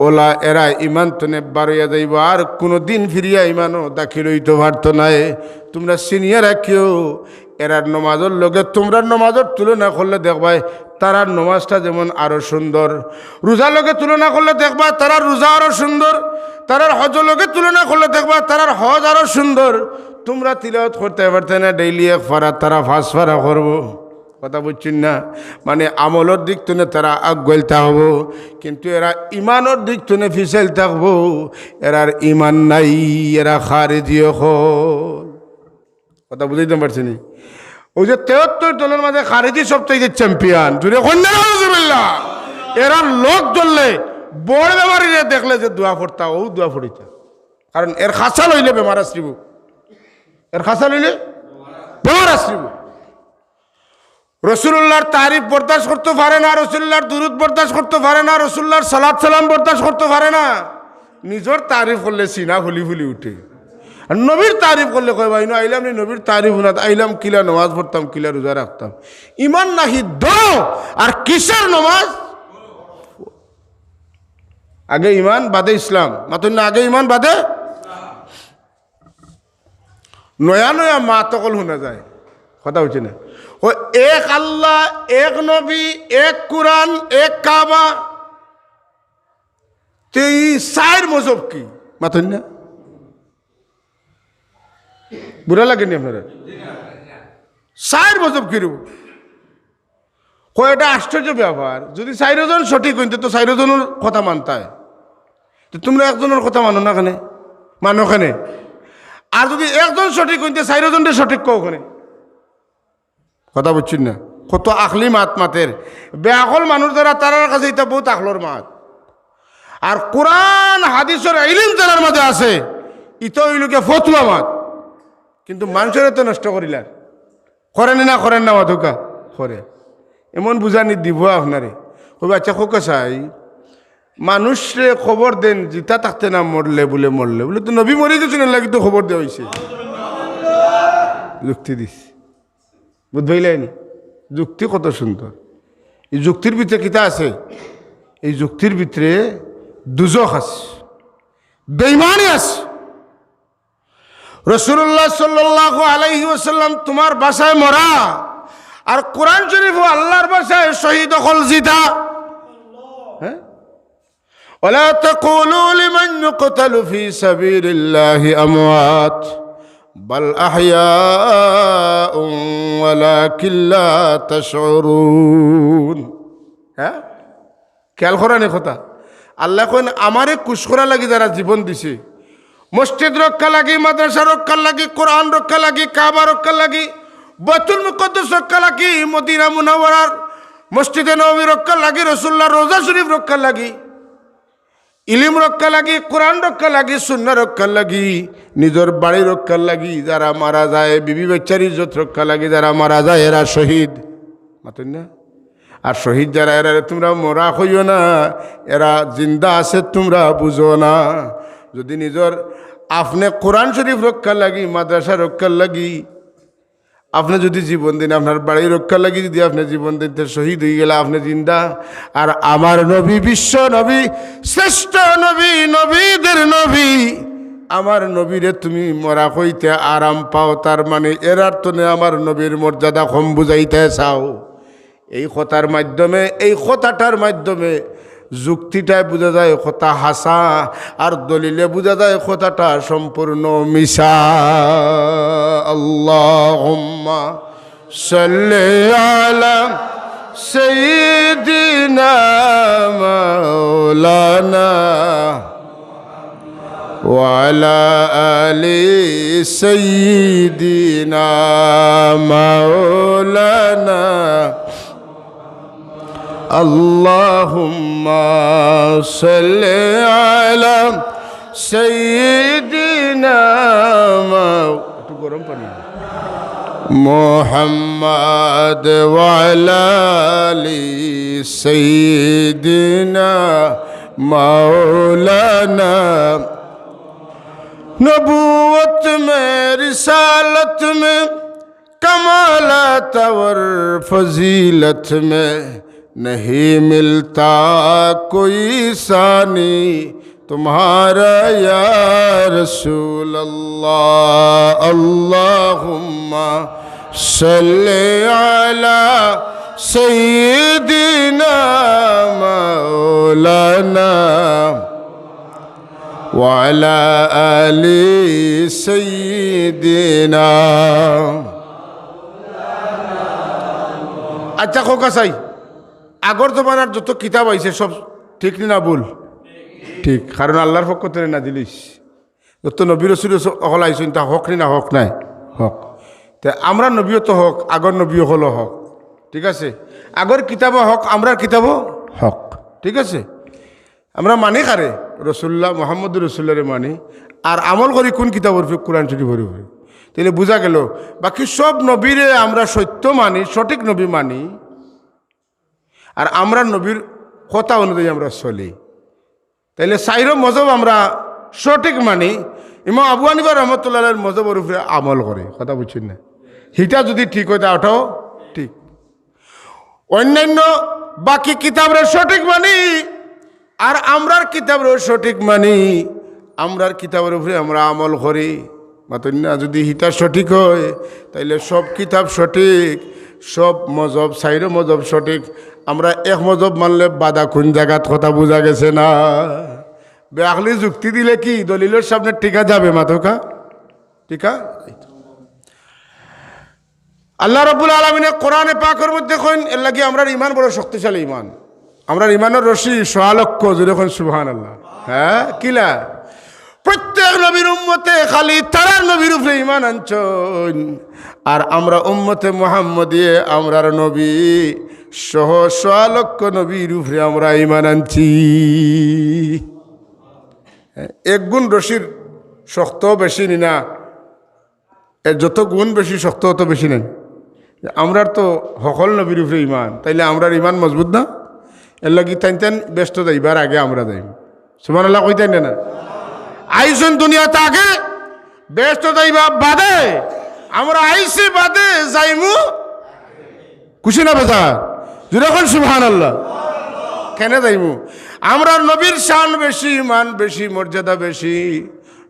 ওলা এরা ইমান তনে বারইয়া যাইবো, আর কুনুদিন ফিরিয়া ইমানো দাখিল অইতো পারতো নায়। তুমরা চিনিয়া রাখিও, এরার নমাজর লগে তুমরার নমাজর তুলনা করলে দেখবায়, তারার নমাজটা যেমন আরো সুন্দর। রোজার লগে তুলনা করলে দেখবায়, তারার রোজা আরো সুন্দর। তারার হজর লগে তুলনা করলে দেখবায়, তারার হজ আরো সুন্দর। তুমরা তিলাওয়াত করতায় পারতায় না, ডেইলি এক পারা, তারা পাঁচ পারা করবো। কথা বুঝছইন না? মানে, আমলর দিক থনে তারা আগুয়াইল থাকবো, কিন্তু এরা ইমানর দিক থনে ফিছাইল থাকবো। এরার ইমান নাই, এরা খারিজি অকল। কথা বুঝাইতাম পারছি নি? ওই যে তেহাত্তর দলর মাঝে খারিজি সবচাইতে চ্যাম্পিয়ন, জুরে কইন না, নাউজুবিল্লাহ। এরার লগ ধরলে বড় বেমারিরে দেখলে যে দোয়া পড়তা, অউ দোয়া পড়িতা। কারণ এর খাসা লইলে বেমার আছরিবো, এর খাসা লইলে বেমার আছরিবো। রসুলুল্লাহর তারিফ বরদাস্ত করতো পারে না, রসুলুল্লাহর দুরুদ বরদাস্ত করতো পারে না, রসুলুল্লাহর সালাত সালাম বরদাস্ত করতো পারে না। নিজর তারিফ করলে সিনা ফুলি ফুলি উঠে। আর নবীর তারিফ করলে কয়, "ভাই, নু আইলাম নি নবীর তারিফ হুনাত, আইলাম কিলা নমাজ পড়তাম, কিলা রোজা রাখতাম।" ইমান নাহি ধরো, আর কিসের নমাজ? আগে ইমান বাদে ইসলাম। মাতইন না, আগে ইমান বাদে নয়া নয়া মাত অকল হুনা যায়। কথা বুঝছইন না? ও, এক আল্লাহ, এক নবী, এক কুরআন, এক কাবা। তে ই চাইর মজহব কি? মাতইন না? বুরা লাগে নি আপনারার? চাইর মজহব কিরু? কয়, এটা আশ্চর্য ব্যাপার, যদি চাইরজন সঠিক অইন তে তো চাইরজনর কথা মানতায়, তো তুমরা একজনর কথা মানো না কেনে? মানো কেনে? আর যদি একজন সঠিক অইন তে চাইরজনরে সঠিক কও কেনে? কথা বুঝছইন না? কত আখলি মাত মাতের। বেআকল মানুষ যারা, তারার কাছে ইতা বউত আখলর মাত। আর কুরআন হাদিসর ইলিম যারার মাঝে আছে, ইতা অইলো গিয়া ফতুয়া মাত। কিন্তু মানষরে তো নষ্ট করিলার। করে নি না, করের না মাতুক্কা? করে। এমন বুঝানি দিবো আপনারে। কইবা, "আচ্ছা, কউক্কা চাই, মানুষরে খবর দেইন, জিতা থাকতে না মরলে বুলে মরলে।" বুলে, "তো নবী মরি গেছইন, এর লাগি তো খবর দেওয়া অইছে।" যুক্তি দিস। বুঝ পাইলায় নি? যুক্তি কত সুন্দর। ই যুক্তির ভিতরে কিতা আছে? ই যুক্তির ভিতরে দুজখ আছে, বেইমানি আছে। রাসূলুল্লাহ সাল্লাল্লাহু আলাইহি ওয়াসাল্লাম তুমার ভাষায় মরা, আর কুরআন শরীফো আল্লার ভাষায় শহীদ অকল জিতা। হ্যাঁ? ولا تقولوا لمن يقتل في سبيل الله أموات بل أحياء ولكن لا تشعرون। হ্যাঁ? খেয়াল করইন নি কথা। আল্লায় কইন, "আমারে খুশ করার লাগি যারা জীবন দিছে, মসজিদ রক্ষা লাগি, মাদ্রাসা রক্ষার লাগি, কুরআন রক্ষার লাগি, কাবা রক্ষার লাগি, বাইতুল মুকাদ্দাস রক্ষার লাগি, মদিনা মুনাওয়ারার মসজিদে নববী রক্ষার লাগি, রাসূলুল্লাহর রওজা শরীফ রক্ষার লাগি, ইলিম রক্ষার লাগি, কুরআন রক্ষার লাগি, সুন্নাহ রক্ষার লাগি, নিজর বাড়ি রক্ষার লাগি যারা মারা যায়, বিবি বাচ্চার ইজ্জত রক্ষার লাগি যারা মারা যায়, এরা শহীদ।" মাতইন না? আর শহীদ যারা, এরারে তুমরা মরা কইও না, এরা জিন্দা আছে, তুমরা বুঝো না। যদি নিজর, আপনে কুরআন শরীফ রক্ষার লাগি, মাদ্রাসা রক্ষার লাগি আপনে যদি জীবন দেইন, আপনার বাড়ি রক্ষার লাগি যদি আপনে জীবন দেইন, তে শহীদ অইগেলা, আপনে জিন্দা। আর আমার নবী, বিশ্ব নবী, শ্রেষ্ঠ নবী, নবীদের নবী, আমার নবীরে তুমি মরা কইতে আরাম পাও, তার মানে এরার তনে আমার নবীর মর্যাদা কম বুঝাইতে চাও। এই কথার মাধ্যমে, এই কথাটার মাধ্যমে যুক্তিটায় বুঝা যায় কথা হাছা, আর দলিলে বুঝা যায় কথাটা সম্পূর্ণ মিছা। আল্লাহুম্মা সাল্লি আলা সাইয়্যিদিনা মাওলানা وعلى آل سيدنا مولانا। اللهم صل على سيدنا م-، একটু গরম পানি। محمد وعلى آل سيدنا مولانا۔ نبوت میں، رسالت میں کمالات اور فضیلت میں نہیں ملتا کوئی ثانی تمہارا یا رسول اللہ۔ اللہم صل علی سیدنا مولانا وعلى آل سيدنا۔ আচ্ছা, কউক্কা চাই, আগর জমানার যত কিতাব আইছে, সব ঠিক নি না ভুল? ঠিক, কারণ আল্লাহর পক্ষ থাকি নাজিল অইছে। যত নবী রসুল অকল আইছইন, তা হক নি না হক নায়? হক। তে আমরার নবীও তো হক, আগর নবী অকলও হক, ঠিক আছে? আগর কিতাবও হক, আমরার কিতাবও হক, ঠিক আছে? আমরা মানি কারে? রসুল্লাহ, মোহাম্মদুর রসুল্লাহরে মানি। আর আমল করি কুন কিতাবর উপরে? কোরআন শরীফর উপরে। তাইলে বুঝা গেল, বাকি সব নবীরে আমরা সত্য মানি, সঠিক নবী মানি, আর আমরার নবীর কথা অনুযায়ী আমরা চলি। তাইলে চাইরো মজহব আমরা সঠিক মানি, ইমাম আবু হানিফা রহমতুল্লাহ আলাইহির মজহবর উপরে আমল করি। কথা বুঝছইন না? হিটা যুদি ঠিক অয়, তা ওটাও ঠিক। অন্যান্য বাকি কিতাবরে সঠিক মানি, আর আমরার কিতাবরেও সঠিক মানি, আমরার কিতাবর উপরে আমরা আমল করি। মাতইন না? যুদি হিটা সঠিক অয়, তাইলে সব কিতাব সঠিক, সব মজহব, চাইরো মজহব সঠিক। আমরা এক মজহব মানলে বাধা কুন জাগাত? কথা বুঝা গেছে না? বেআকলি যুক্তি দিলে কি দলিলর সামনে টিকা যাবে? মাতউক্কা, টিকা? আল্লাহ রাব্বুল আলামিনে কোরআনে পাকর মধ্যে কইন, এর লাগি আমরার ইমান বড় শক্তিশালী ইমান। আমরার ইমানর রশি সোয়া লক্ষ, জোরে কইন সুবহানাল্লাহ। হ্যাঁ, কিলা? প্রত্যেক নবীর উম্মতে খালি তারার নবীর উপরে ইমান আনছইন, আর আমরা উম্মতে মুহাম্মদিয়ে আমরার নবী সহ সোয়া লক্ষ নবীর উপরে আমরা ইমান আনছি। এক গুণ রশির শক্ত বেশি নি না? এর যত গুণ বেশি শক্ত, অত বেশি নায়? আমরার তো হকল নবীর উপরে ইমান, তাইলে আমরার ইমান মজবুত না? এর লাগি তাইন তাইন বেহেস্তো যাইবার আগে আমরা যাইমু। সুবহানাল্লাহ কইতাইন না? আইছইন দুনিয়াত আগে, বেহেস্তো যাইবা বাদে, আমরা আইছি বাদে, যাইমু খুশি না বেজার? জোরে কইন সুবহানাল্লাহ। কেনে যাইমু? আমরার নবীর শান বেশি, মান বেশি, মর্যাদা বেশি।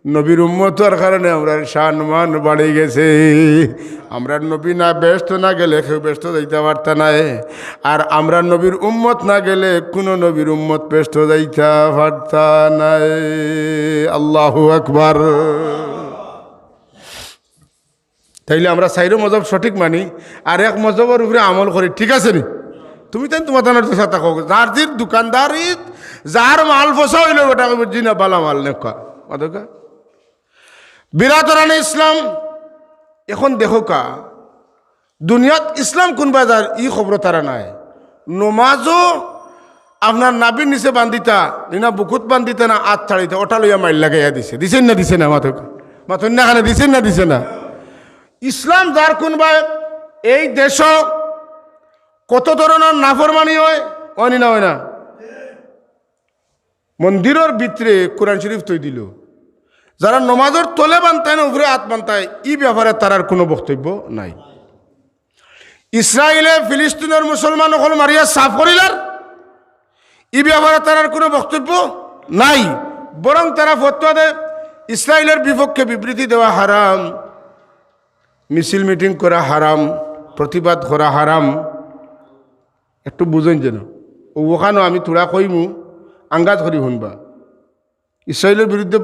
নবীর উম্মত অওয়ার কারণে আমরার শান মান বাড়ি গেছে। আমরার নবী না, বেহেস্তো না গেলে কেউ বেহেস্তো যাইতা পারতা নায়। আর আমরার নবীর উম্মত না গেলে কুনু নবীর উম্মত বেহেস্তো যাইতা পারতা নায়। আল্লাহু আকবার। তাইলে আমরা চাইরো মজহব সঠিক মানি, আর এক মজহবর উপরে আমল করি, ঠিক আছে নি? তুমি তাইন তুমার তানর দেশা থাকো, যার জির দোকানদারি, যার মাল ফসা অইলো, বেটা কইবো, "জি না, বালা মাল নেউক্কা।" মাতউক্কা। বিরাদরানে ইসলাম, এখন দেখউক্কা, দুনিয়াত ইসলাম কুনবায় যার, ই খবর তারা নাই। নমাজও আপনার নাভির নিচে বান্ধিতা, নিনা বুকুত বান্ধিতা না আত ছাড়িতা, ওটা লইয়া মাইর লাগাইয়া দিছে। দিছইন না, দিছে না? মাতউক্কা, মাতইন না কেনে, দিছইন না, দিছে না? ইসলাম যার কুনবায়, এই দেশো কত ধরনর নাফরমানি অয়, অয় নি না, অয় না? মন্দিরর ভিতরে কোরআন শরীফ থই দিলো। যারা নমাজর তলে বান্ধায় না, উপরে আত বান্ধায়, ই ব্যাপারে তারার কুনু বক্তব্য নাই। ইসরাইলে ফিলিস্তিনর মুসলমান অকল মারিয়া সাফ করিলার, ই ব্যাপারে তারার কুনু বক্তব্য নাই। বরং তারা ফতোয়া দেয়, ইসরাইলর বিপক্ষে বিবৃতি দেওয়া হারাম, মিছিল মিটিং করা হারাম, প্রতিবাদ করা হারাম। একটু বুঝইন যেন। অউ অখানো আমি থুড়া কইমু, আন্দাজ করি হুনবা। ইসরাইলর বিরুদ্ধে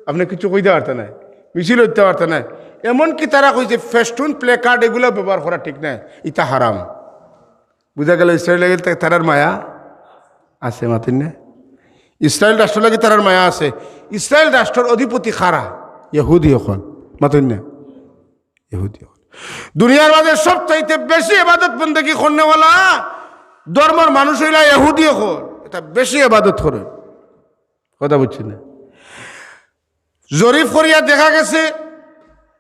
আপনে কিচ্ছু কইতা পারতা নায়, মিছিল অইতা পারতা নায়। এমনকি তারা কইছে ফেস্টুন, প্লেকার্ড এগুলা ব্যবহার করা ঠিক নায়, ইতা হারাম। বুঝা গেল ইসরাইল লাগিল তা-, তারার মায়া আছে, মাতইন না? ইসরাইল রাষ্ট্র লাগি তারার মায়া আছে। ইসরাইল রাষ্ট্রর অধিপতি কারা? ইহুদি অকল, মাতইন না? ইহুদি অকল। দুনিয়ার মাঝে সবচাইতে বেশি ইবাদত বন্দেগি করনেওয়ালা ধর্মর মানুষ অইলা ইহুদি অকল। ইতা বেশি ইবাদত করে। কথা বুঝছইন না? জরিপ করিয়া দেখা গেছে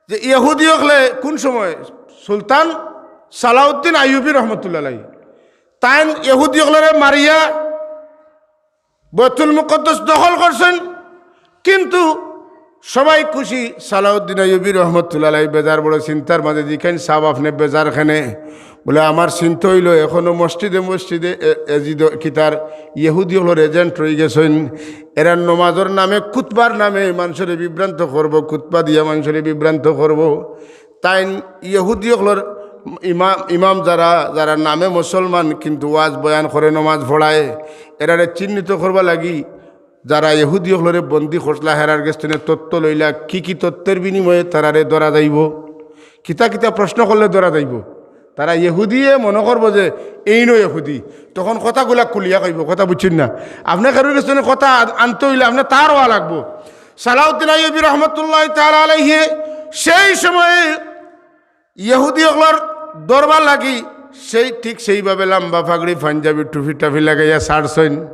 যে ইহুদি অকলে কুন সময় সুলতান সালাউদ্দিন আইয়ুবী রহমতুল্লাহ আলাইহি, তাইন ইহুদি অকলরে মারিয়া বায়তুল মুকাদ্দাস দখল করছইন, কিন্তু সবাই খুশি। সালাউদ্দিন আইয়ুবী রহমতুল্লাহ আলাইহি বেজার, বড় চিন্তার মাঝে। জিকাইন, "সাব, আপনে বেজার কেনে?" বলে, "আমার চিন্তা অইলো, এখনো মসজিদে মসজিদে এ-, এজিদ কিতার ইহুদি অকলর এজেন্ট রইগেছইন। এরা নমাজর নামে, খুতবার নামে মানষরে বিভ্রান্ত করবো, খুতবা দিয়া মানষরে বিভ্রান্ত করবো।" তাইন ইহুদি অকলর ইমাম, ইমাম যারা, যারা নামে মুসলমান কিন্তু ওয়াজ বয়ান করে, নমাজ পড়ায়, এরারে চিহ্নিত করবার লাগি যারা ইহুদি অকলরে বন্দি করছলা, হেরার গেছ থনে তথ্য লইলা, কি কি তথ্যর বিনিময়ে তারারে ধরা যাইবো, কিতা কিতা প্রশ্ন করলে ধরা যাইবো। তারা ইহুদিয়ে মনো করবো যে এইনও ইহুদি, তখন কথাগুলা খুলিয়া কইবো, কথা বুঝছইন না? আপনে কারোর গেছ থনে কথা আন-, আনতে অইলে আপনে তার অওয়া লাগবো। সালাউদ্দিন আইয়ুবী রহমতুল্লাহ তাআলা আলাইহি সেই সময়ে ইহুদি অকলর দরবার লাগি সেই, ঠিক সেইভাবে লাম্বা পাগড়ি, পাঞ্জাবি, টুপি টাপি লাগাইয়া ছাড়ছইন।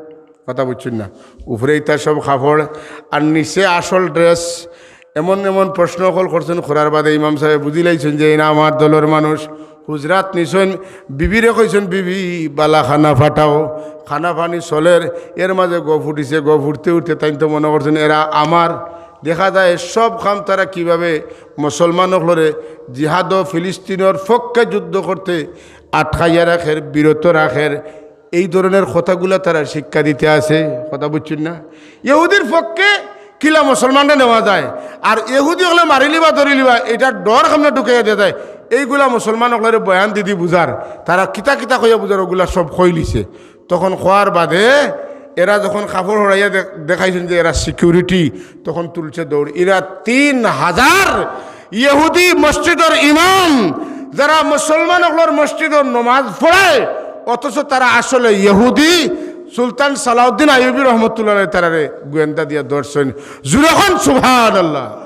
কথা বুঝছইন না? উপরে ইতা সব কাপড়, আর নিচে আসল ড্রেস। এমন এমন প্রশ্ন অকল করছইন, করার বাদে ইমাম সাবে বুঝিলাইছইন যে ইনা আমার দলর মানুষ। হুজরাত নিছইন, বিবিরে কইছইন, "বিবি, বালা খানা ফাটাও।" খানা পানি চলের, এর মাঝে গফ উঠিছে। গফ উঠতে উঠতে তাইন তো মনো করছইন এরা আমার। দেখা যায় সব কাম তারা কিভাবে মুসলমান অকলরে জিহাদ ও ফিলিস্তিনর পক্ষে যুদ্ধ করতে আটকাইয়া রাখের, বিরত রাখের, এই ধরনের কথাগুলা তারা শিক্ষা দিতে আছে। কথা বুঝছইন না? ইহুদির পক্ষে কিলা মুসলমানরে নেওয়া যায়, আর ইহুদি অকলে মারিলিবা, ধরিলিবা, ইটা ডর কেমনে ঢুকাইয়া দেওয়া যায়, এইগুলা মুসলমান অকলরে বয়ান দিদি বুঝার, তারা কিতা কিতা কইয়া বুঝার, ওগুলা সব কইলিছে। তখন কওয়ার বাদে এরা যখন কাপড় হরাইয়া দে-, দেখাইছইন যে এরা সিকিউরিটি, তখন তুলছে দৌড়। এরা তিন হাজার ইহুদি মসজিদর ইমাম, যারা মুসলমান অকলর মসজিদর নমাজ পড়ায়, অথচ তারা আসলে ইহুদি। সুলতান সালাউদ্দিন আইয়ুবী রহমতুল্লাহ আলাইহি তারারে গোয়েন্দা দিয়া ধরছইন। জুরে কইন সুবহানাল্লাহ।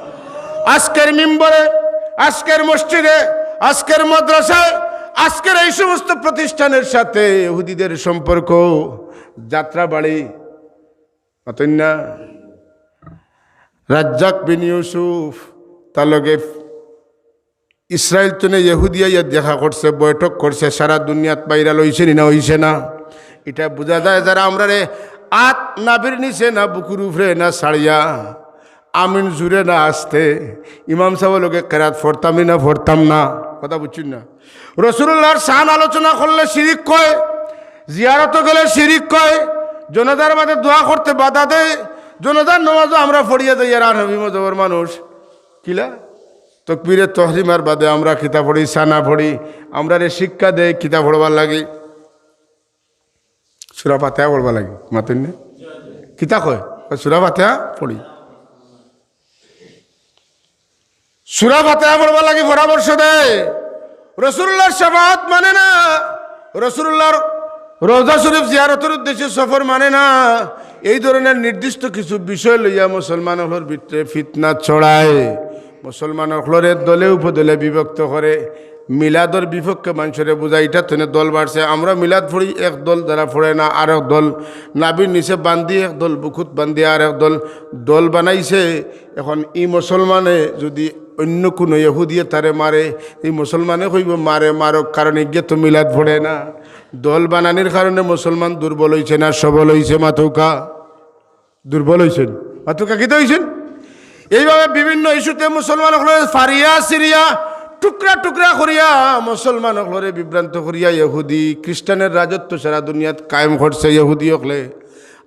আজকের মিম্বরে, আজকের মসজিদে, আজকের মাদ্রাসায়, আজকের এই সমস্ত প্রতিষ্ঠানের সাথে ইহুদিদের সম্পর্ক, যাত্রাবাড়ি, মাতইন না? রাজ্জাক বিন ইউসুফ, তার লগে ইসরাইল থনে ইহুদি আইয়া দেখা করছে, বৈঠক করছে, সারা দুনিয়াত ভাইরাল অইছে নি না অইছে না? ইটা বুঝা যায় যারা আমরারে আত নাভির নিচে না বুকুর উপরে না ছাড়িয়া, আমিন জুরে না আস্তে, ইমাম সাবর লগে কেরাত পড়তাম নি না পড়তাম না, কথা বুঝছইন না? রসুলুল্লাহর শান আলোচনা করলে শিরিক কয়, জিয়ারতো গেলে শিরিক কয়, জনাজার বাদে দোয়া করতে বাধা দেয়, জনাজার নমাজও আমরা পড়িয়া যাই, আর হাবি মজহবর মানুষ কিলা? তকবীরে তহরিমার বাদে আমরা কিতা পড়ি? সানা পড়ি। আমরারে শিক্ষা দেয় কিতা পড়বার লাগি? সূরা ফাতিহা পড়বার লাগি। মাতইন না? কিতা কয়? কয়, "সূরা ফাতিহা পড়ি।" সূরা ফাতিহা পড়বার লাগি পরামর্শ দেয়। রাসূলুল্লাহর শাফাআত মানে না, রাসূলুল্লাহর রওজা শরীফ জিয়ারতের উদ্দেশ্যে সফর মানে না। এই ধরনের নির্দিষ্ট কিছু বিষয় লইয়া মুসলমান অকলর ভিতরে ফিতনা ছড়ায়, মুসলমান অকলরে দলে উপদলে বিভক্ত করে, মিলাদর বিপক্ষে মানষরে বুঝায়, ইটা থনে দল বাড়ছে। আমরা মিলাদ পড়ি এক দল, যারা পড়ে না আরেক দল, নাভির নিচে বান্ধি এক দল, বুকুত বান্ধি আরেক দল, দল বানাইছে। এখন ই মুসলমানে যদি অন্য কুনু ইহুদিয়ে তারে মারে, ই মুসলমানে কইবো, "মারে, মারউক, কারণ ইগিয়ে তো মিলাদ পড়ে না।" দল বানানির কারণে মুসলমান দুর্বল অইছে না সবল অইছে? মাতউক্কা। দুর্বল অইছইন। মাতউক্কা, কিতা অইছইন? এইভাবে বিভিন্ন ইস্যুতে মুসলমান অকলরে ফাড়িয়া ছিড়িয়া, টুকরা টুকরা করিয়া, মুসলমান অকলরে বিভ্রান্ত করিয়া ইহুদি খ্রিস্টানের রাজত্ব সারা দুনিয়াত কায়েম করছে ইহুদি অকলে।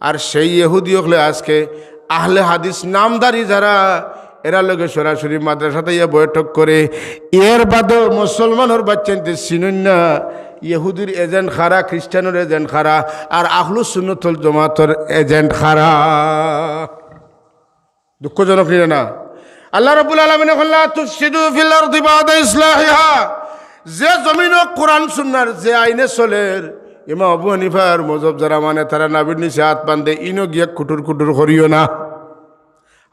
আর সেই ইহুদি অকলে আজকে আহলে হাদিস নামধারী যারা, এরার লগে সরাসরি মাদ্রাসাত আইয়া বৈঠক করে। এর বাদেও মুসলমানর বাচ্চাইন্তে চিনইন না ইহুদির এজেন্ট কারা, খ্রিস্টানর এজেন্ট কারা, আর আহলুস সুন্নাতুল জামাতর এজেন্ট কারা। দুঃখজনক নি না? আল্লাহ রাব্বুল আলামিনে কইলা, "তুফসিদু ফিল আরদি বা'দা ইসলাহিহা।" যে জমিনো কোরআন সুন্নাহর যে আইনে চলের, ইমাম আবু হানিফার মজহব যারা মানে, তারা নাভির নিচে আত বান্ধে, ইনো গিয়া কুটুর কুটুর করিও না।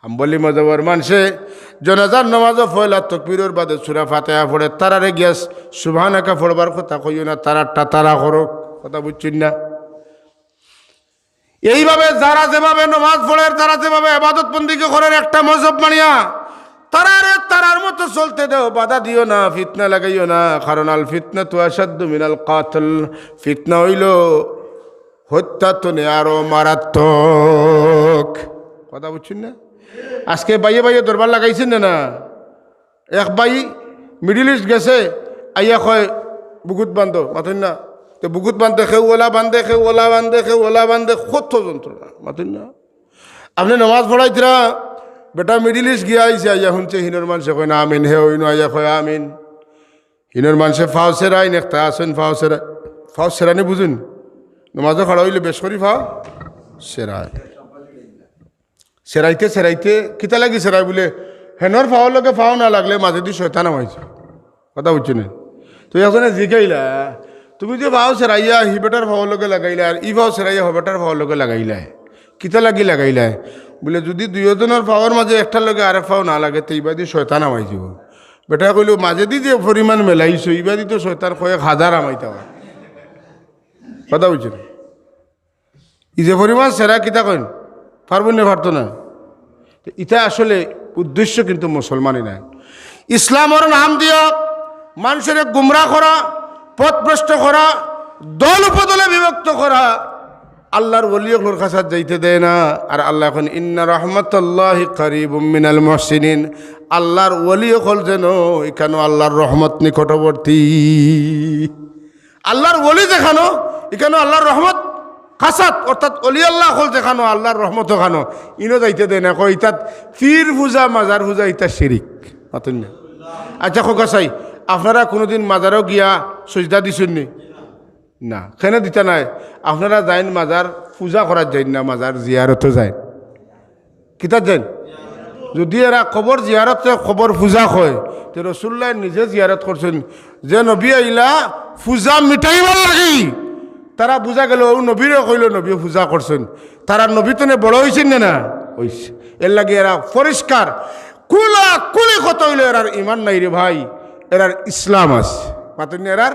হাম্বলি মজহবর মানষে জনাজার নমাজো পয়লা তকবীরর বাদে সূরা ফাতিহা পড়ে, তারারে গিয়া সুবহানাকা পড়বার কথা কইও না, তারারটা তারা করউক। কথা বুঝছইন না? এইভাবে যারা যেভাবে নমাজ পড়ের, যারা যেভাবে ইবাদত বন্দেগী করের, একটা মজহব মানিয়া, তারারে তারার মতো চলতে দেও, বাধা দিও না, ফিতনা লাগাইও না, কারণ আল ফিতনাতু আশাদ্দু মিনাল কাতল, ফিতনা অইলো হত্যা থনে আরো মারাত্মক। কথা বুঝছইন না? আজকে ভাইয়ে ভাইয়ে দরবার লাগাইছইন না, না? এক ভাই মিডল ইস্ট গেছে, আইয়া কয়, "বুকুত বান্ধো", মাতইন না? তে বুকুত বান্ধে, কেউ ওলা বান্ধে, কেউ ওলা বান্ধে, কেউ ওলা বান্ধে, কত যন্ত্রণা, মাতইন না? আপনে নমাজ পড়াইতরা, বেটা মিডল ইস্ট গিয়া আইছে, আইয়া হুনছে হিনর মানষে কয় না আমিন, হে অইনো আইয়া কয় আমিন। হিনর মানষে ফাও সেরাইন, একটা আছইন ফাও সেরা-, ফাও সেরানি বুঝইন? নমাজো খাড়া অইলে বেশ করি ফাও সেরায়। সেরাইতে সেরাইতে কিতা লাগি সেরায় বুলে, হেনর ফাওর লগে ফাও না লাগলে মাঝেদি শয়তান হামাইছে। কথা বুঝছইন নি? তো একজনে জিকাইলা, "তুমি যে পাও সেরাইয়া হি বেটার পাওর লগে লাগাইলা, আর ই পাও সেরাইয়া হ বেটার পাওর লগে লাগাইলায়, কিতা লাগি লাগাইলায়?" বুলে, "যদি দুইওজনর পাওর মাঝে একটার লগে আরেক পাও না লাগে, তে ইবাদি শয়তান হামাই যিবো।" বেটায় কইলো, "মাঝেদি যে পরিমাণ মেলাইছো, ইবাদি তো শয়তান কয়েক হাজার হামাইতা পারে।" কথা বুঝছো নি? ই যে পরিমাণ সেরা কিতা কইন, পারবো না, পারতো না। তো ইটা আসলে উদ্দেশ্য কিন্তু মুসলমানি নায়। ইসলামর নাম দিয়া মানষরে গুমরা করা, পথভ্রষ্ট করা, দল উপদলে বিভক্ত করা, আল্লাহর ওলি অকলর কাছাত যাইতে দেয় না। আর আল্লায় কইন, "ইন্না রাহমাতাল্লাহি কারীবুম মিনাল মুহসিনিন।" আল্লাহর ওলি অকল যেন ইখানো আল্লাহর রহমত নিকটবর্তী। আল্লাহর ওলি যেখানো, ইখানো আল্লাহর রহমত কাছাত, অর্থাৎ ওলি আল্লাহ অকল যেখানো, আল্লাহর রহমত ওখানো, ইনো যাইতে দেয় না। কয়, "ইতাত পীর পূজা, মাজার পূজা, ইতা শিরিক।" মাতইন না। আচ্ছা, কউক্কা চাই, আপনারা কোনোদিন মাজারো গিয়া সইজদা দিছইন নি? না, কেনে দিতা নায়? আপনারা যাইন মাজার পূজা করার যাইন না, মাজার জিয়ারতো যাইন। কিতার যাইন? যদি এরা কবর জিয়ারতরে কবর পূজা কয়, তে রসুলুল্লায় নিজে জিয়ারত করছইন, যে নবী আইলা পূজা মিটাইবার লাগি, তারা বুঝা গেল, অউ নবীরে কইলো, নবীয়ে পূজা করছইন। তারা নবী তনে বড় অইছইন না, না? অইছে। এরলাগি এরা পরিষ্কার, কুলা কুলি কথা অইলো, এরার ইমান নাই রে ভাই, এরার ইসলাম আছে। মাতইন না, এরার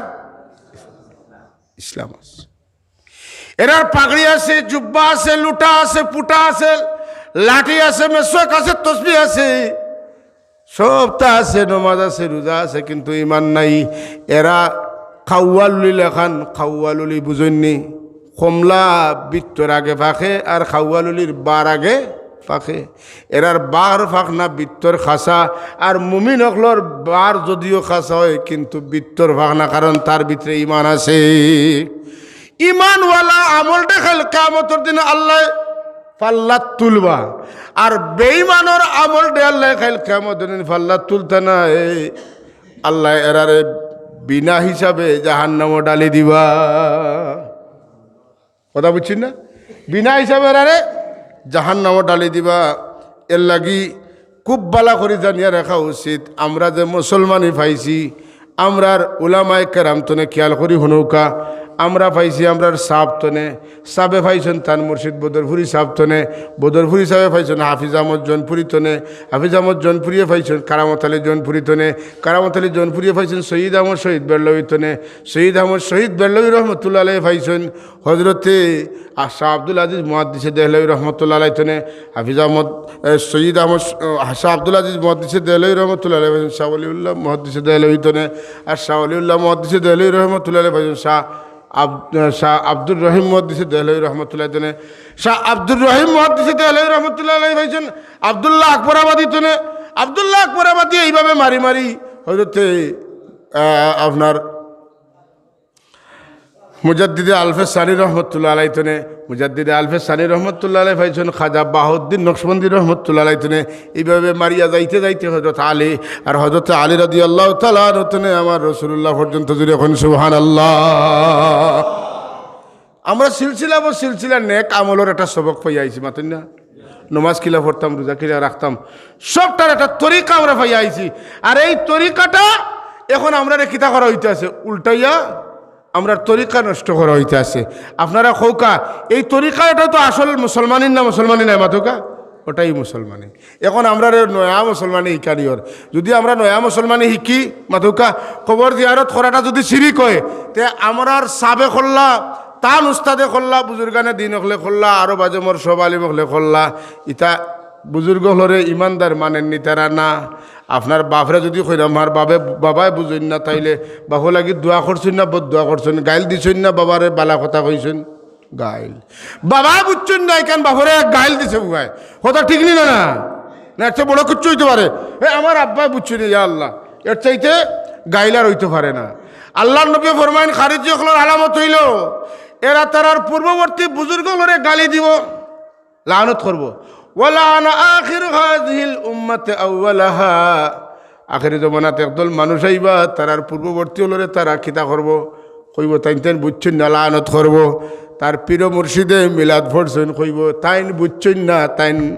ইসলাম আছে। এরার পাগড়ি আছে, জুব্বা আছে, লুটা আছে, পুটা আছে, লাঠি আছে, মেসওয়াক আছে, তসবি আছে, সবতা আছে, নমাজ আছে, রুজা আছে, কিন্তু ইমান নাই। এরা খাওয়া লুলি লাখান, খাওয়া লুলি বুঝইন নি? কমলা বিত্তর আগে ফাঁকে আর খাওয়া লুলির বার আগে ফাঁকে। এরার বার ফাঁক না বিত্তর খাসা, আর মুমিন অকলর বার যদিও খাসা অয়, কিন্তু বিত্তর ফাঁক না, কারণ তার ভিতরে ইমান আছে। ইমানওয়ালা আমলটা খাইল কিয়ামতর দিন আল্লায় পাল্লাত তুলবা, আর বেইমানর আমলটা আল্লায় খাইল কিয়ামতর দিন পাল্লাত তুলতা নায়। আল্লায় এরারে বিনা হিসাবে জাহান্নামো ডালি দিবা। কথা বুঝছইন না? বিনা হিসাবে এরারে জাহান্নামো ডালি দিবা। এরলাগি খুব ভালা করি জানিয়া রাখা উচিত, আমরা যে মুসলমানি পাইছি, আমরার উলামায়ে কেরাম তনে খিয়াল করি হুনউক্কা, আমরা পাইছি আমরার সাব তনে, সাবে পাইছইন তান মুর্শিদ বদরপুরি সাব তনে, বদরপুরি সাবে পাইছইন হাফিজ আহমদ জৌনপুরি তনে, হাফিজ আহমদ জৌনপুরিয়ে পাইছইন কারামত আলী জৌনপুরি তনে, কারামত আলী জৌনপুরিয়ে পাইছইন সৈয়দ আহমদ শহীদ বেরলভী তনে, সৈয়দ আহমদ শহীদ বেরলভী রহমতুল্লাহ আলাইহি পাইছইন হজরতে আর শাহ আব্দুল আজিজ মুহাদ্দিসে দেহলভী রহমতুল্লাহ আলাইহি তনে, হাফিজ আহমদ, এ, সৈয়দ আহমদ, এ, শাহ আব্দুল আজিজ মুহাদ্দিসে দেহলভী রহমতুল্লাহ আলাইহি পাইছইন, শাহ ওয়ালিউল্লাহ মুহাদ্দিসে দেহলভী তনে, আর শাহ ওয়ালিউল্লাহ মুহাদ্দিসে দেহলভী রহমতুল্লাহ আলাইহি পাইছইন, শাহ আব-, এ, শাহ আব্দুর রহিম মুহাদ্দিসে দেহলভী রহমতুল্লাহ তনে, শাহ আব্দুর রহিম মুহাদ্দিসে দেহলভী রহমতুল্লাহ আলাইহি পাইছইন, আব্দুল্লাহ আকবর আবাদী তনে, আব্দুল্লাহ আকবর আবাদী এইভাবে মারি মারি হজরতে, আ, আপনার মুজাদ্দিদে আলফে সানি রহমতুল্লাহ আলাইহি তনে, মুজাদ্দিদে আলফে সানি রহমতুল্লাহ আলাইহি পাইছইন খাজা বাহাউদ্দিন নকশবন্দি রহমতুল্লাহ আলাইহি তনে। এইভাবে মারিয়া যাইতে যাইতে হজরত আলী, আর হজরত আলী রাদিয়াল্লাহু তাআলা আনহু তনে আমার রাসূলুল্লাহ পর্যন্ত। জুরে কইন সুবহানাল্লাহ। আমরা সিলসিলা বা সিলসিলা নেক আমলর একটা সবক পাইয়া আইছি, মাতইন না? নমাজ কিলা পড়তাম, রুজা কিলা রাখতাম, সবটার একটা তরিকা আমরা পাইয়া আইছি। আর এই তরিকাটা এখন আমরারে কিতা করা অইতাছে? উল্টাইয়া আমরার তরিকা নষ্ট করা অইতাছে। আপনারা কউক্কা, এই তরিকা, এটাও তো আসল মুসলমানির না, মুসলমানি নায়, মাতউক্কা? ওটাই মুসলমানি। এখন আমরারে নয়া মুসলমানি হিকানিয়র। যদি আমরা নয়া মুসলমানি হিকি, মাতউক্কা, কবর জিয়ারত করাটা যদি শিরিক অয়, তে আমরার সাবে করলা, তান উস্তাদে করলা, বুজুর্গানে দিন অকলে করলা, আরো বাজে মোর সব আলিম অকলে করলা, ইতা বুজুর্গ অকলরে ইমানদার মানইন নি তারা না। আপনার বাপরে যদি কইন, আমার বাবে, বাবায় বুঝইন না, তাইলে বাপর লাগি দোয়া করছইন না বদ দোয়া করছইন, গাইল দিছইন না বাবারে, বালা কথা কইছইন, গাইল। বাবায় বুঝছইন না, ইখান বাপরে এক গাইল দিছে বুয়ায়। কথা ঠিক নি না, না? না, এর চেয়ে বড় কিচ্ছু অইতে পারে? এ, আমার আব্বায় বুঝছইন না, ইয়া আল্লাহ, এর চাইতে গাইল আর অইতে পারে না। আল্লাহর নবী ফরমাইন, খারিজি অকলর আলামত অইলো, এরা তারার পূর্ববর্তী বুজুর্গ অকলরে গালি দিবো, লানত করবো। ওয়ালাআনা আখির হাযিহিল উম্মাতি আউওয়ালাহা। আখেরি জমানাত একদল মানুষ আইবা, তারার পূর্ববর্তী অকলরে তারা কিতা করবো? কইবো, "তাইন তাইন বুঝছইন না, লানত করবো।" তার পীর মুর্শিদে মিলাদ পড়ছইন, কইবো, "তাইন বুঝছইন না, তাইন,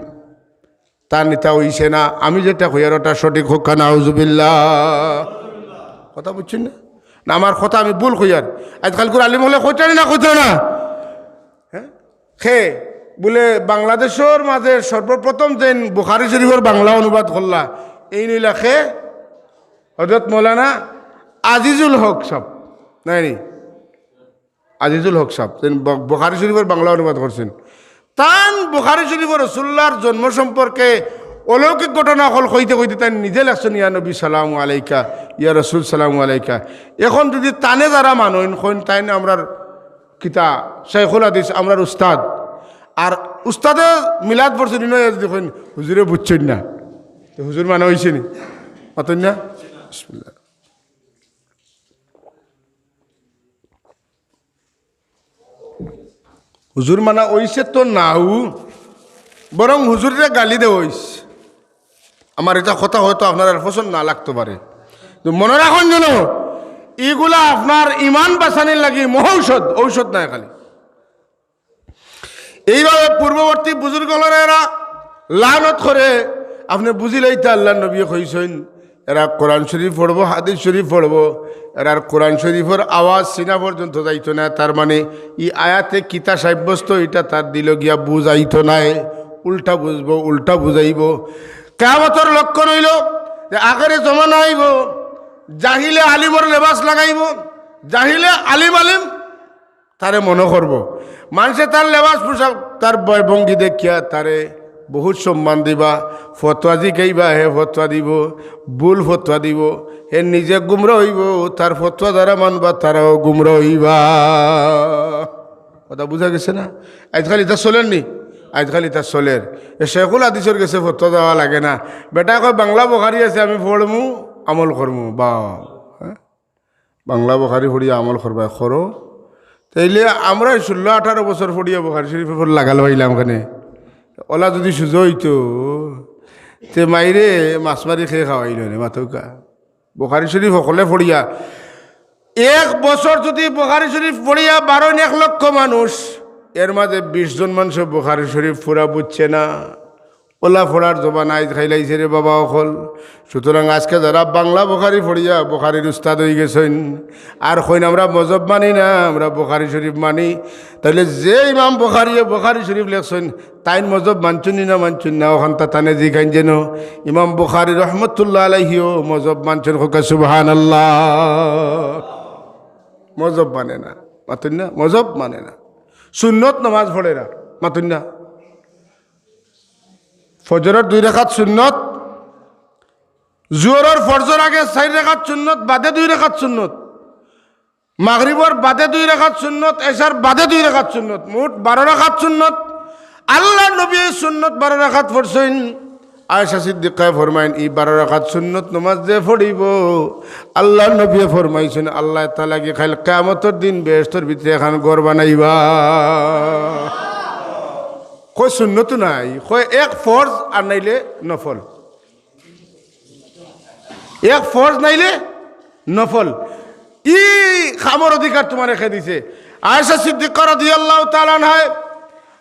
তান ইতা অইছে না, আমি যেটা কইয়ার ওটা সঠিক।" কউক্কা নাউজুবিল্লাহ। কথা বুঝছইন না? না, আমার কথা আমি ভুল কইয়ার। আইজকালকুর আলিম অকলে কইতা নি না, কইতা না? হ্যাঁ? কে বুলে বাংলাদেশর মাঝে সর্বপ্রথম যেইন বুখারী শরীফর বাংলা অনুবাদ করলা, এইন অইলা কে? হযরত মৌলানা আজিজুল হক সাব, নায় নি? আজিজুল হক সাব, যেইন ব-, বুখারী শরীফর বাংলা অনুবাদ করছইন। তান বুখারী শরীফো রাসুলুল্লাহর জন্ম সম্পর্কে অলৌকিক ঘটনা অকল কইতে কইতে তাইন নিজে লেখছইন, "ইয়া নবী সালামু আলাইকা, ইয়া রাসুল সালামু আলাইকা।" এখন যুদি তানে যারা মানইন, কইন তাইন আমরার কিতা, শাইখুল হাদিস, আমরার উস্তাদ। আর উস্তাদে মিলাদ পড়ছইন, ইনো যদি কইন, "হুজুরে বুঝছইন না।" তে হুজুর মানা অইছে নি? মাতইন না? বিসমিল্লাহ। হুজুর মানা অইছে তো নাউ, বরং হুজুররে গালি দেওয়া অইছে। আমার ইটা কথা হয়তো আপনারার পছন্দ না লাগতো পারে, তো মনো রাখইন যেন, ইগুলা আপনার ইমান বাচানির লাগি মহৌষধ, ঔষধ নায় খালি। এইভাবে পূর্ববর্তী বুজুর্গ অকলরে এরা লানত করে, আপনে বুঝিলাইতা আল্লার নবীয়ে কইছইন, এরা কোরআন শরীফ পড়বো, হাদিস শরীফ পড়বো, এরার কোরআন শরীফর আওয়াজ সিনা পর্যন্ত যাইতো না। তার মানে ই আয়াতে কিতা সাব্যস্ত, ইটা তার দিলো গিয়া বুঝাইতো নায়, উল্টা বুঝবো, উল্টা বুঝাইবো। কিয়ামতর লক্ষণ অইলো যে আখেরি জমানা আইবো, জাহিলে আলিমর লেবাস লাগাইবো, জাহিলে আলিম আলিম তারে মনো করবো। মানষে তার লেবাস পোশাক, তার বয় ভঙ্গি দেখিয়া তারে বহুত সম্মান দিবা, ফতোয়া জিকাইবা, হে ফতোয়া দিবো, ভুল ফতোয়া দিবো, হে নিজে গুমরা অইবো, তার ফতোয়া যারা মানবা তারাও গুমরা অইবা। কথা বুঝা গেছে না? আইজকাল ইতা চলের নি? আইজকাল ইতা চলের। এ শাইখুল হাদিসর গেছে ফতোয়া দেওয়া লাগে না। বেটায় কয়, "বাংলা বুখারি আছে, আমি পড়মু, আমল করমু।" বা, হ্যাঁ? বাংলা বুখারি পড়িয়া আমল করবায়, করো। তাইলে আমরা ষোলো আঠারো বছর পড়িয়া বুখারি শরীফর উপর লাগাল পাইলাম কেনে? অলা যুদি সুজা অইতো, তে মাইরে মাছ মারি খেয়ে খাওয়াইলো নে, মাতউক্কা। বুখারি শরীফ হকলে পড়িয়া, এক বছর যুদি বুখারি শরীফ পড়িয়া বারইন এক লক্ষ মানুষ, এর মাঝে বিশ জন মানষে বুখারি শরীফ পুরা বুঝছে না, অলা পড়ার জমানা আইজ খাইলাইছে রে বাবা অকল। সুতরাং আইজকে যারা বাংলা বুখারি পড়িয়া বুখারির উস্তাদ অইগেছইন, আর কইন আমরা মজহব মানি না, আমরা বুখারি শরীফ মানি, তাইলে যে ইমাম বুখারিয়ে বুখারি শরীফ লেখছইন, তাইন মজহব মানছইন নি না মানছইন না, অখানতা তানে জিকাইন যেন। ইমাম বুখারি রহমতুল্লাহ আলাইহিও মজহব মানছইন, কউক্কা সুবহানাল্লাহ। মজহব মানে না, মাতইন না, মজহব মানে না। সুন্নত নামাজ পড়ে না, মাতইন না। ফজরর দুই রাকাত সুন্নত, জোহরর ফরজর আগে চাইর রাকাত সুন্নত, বাদে দুই রাকাত সুন্নত, মাগরিবর বাদে দুই রাকাত সুন্নত, এশার বাদে দুই রাকাত সুন্নত, মোট বারো রাকাত সুন্নত। আল্লার নবীয়ে সুন্নত বারো রাকাত পড়ছইন। আয়েশা সিদ্দিকায় ফরমাইন, "ই বারো রাকাত সুন্নত নামাজ যে পড়িবো, আল্লার নবীয়ে ফরমাইছইন, আল্লায় তার লাগি কাইল কিয়ামতর দিন বেহেশতর ভিতরে একখান ঘর বানাইবা।" কয় সুন্নত নাই, কয় এক ফরজ আর নাইলে নফল। এক ফরজ নাইলে নফল। ই কামর অধিকার তুমারে কে দিছে? আয়েশা সিদ্দিকা রাদিয়াল্লাহু তাআলা আনহায়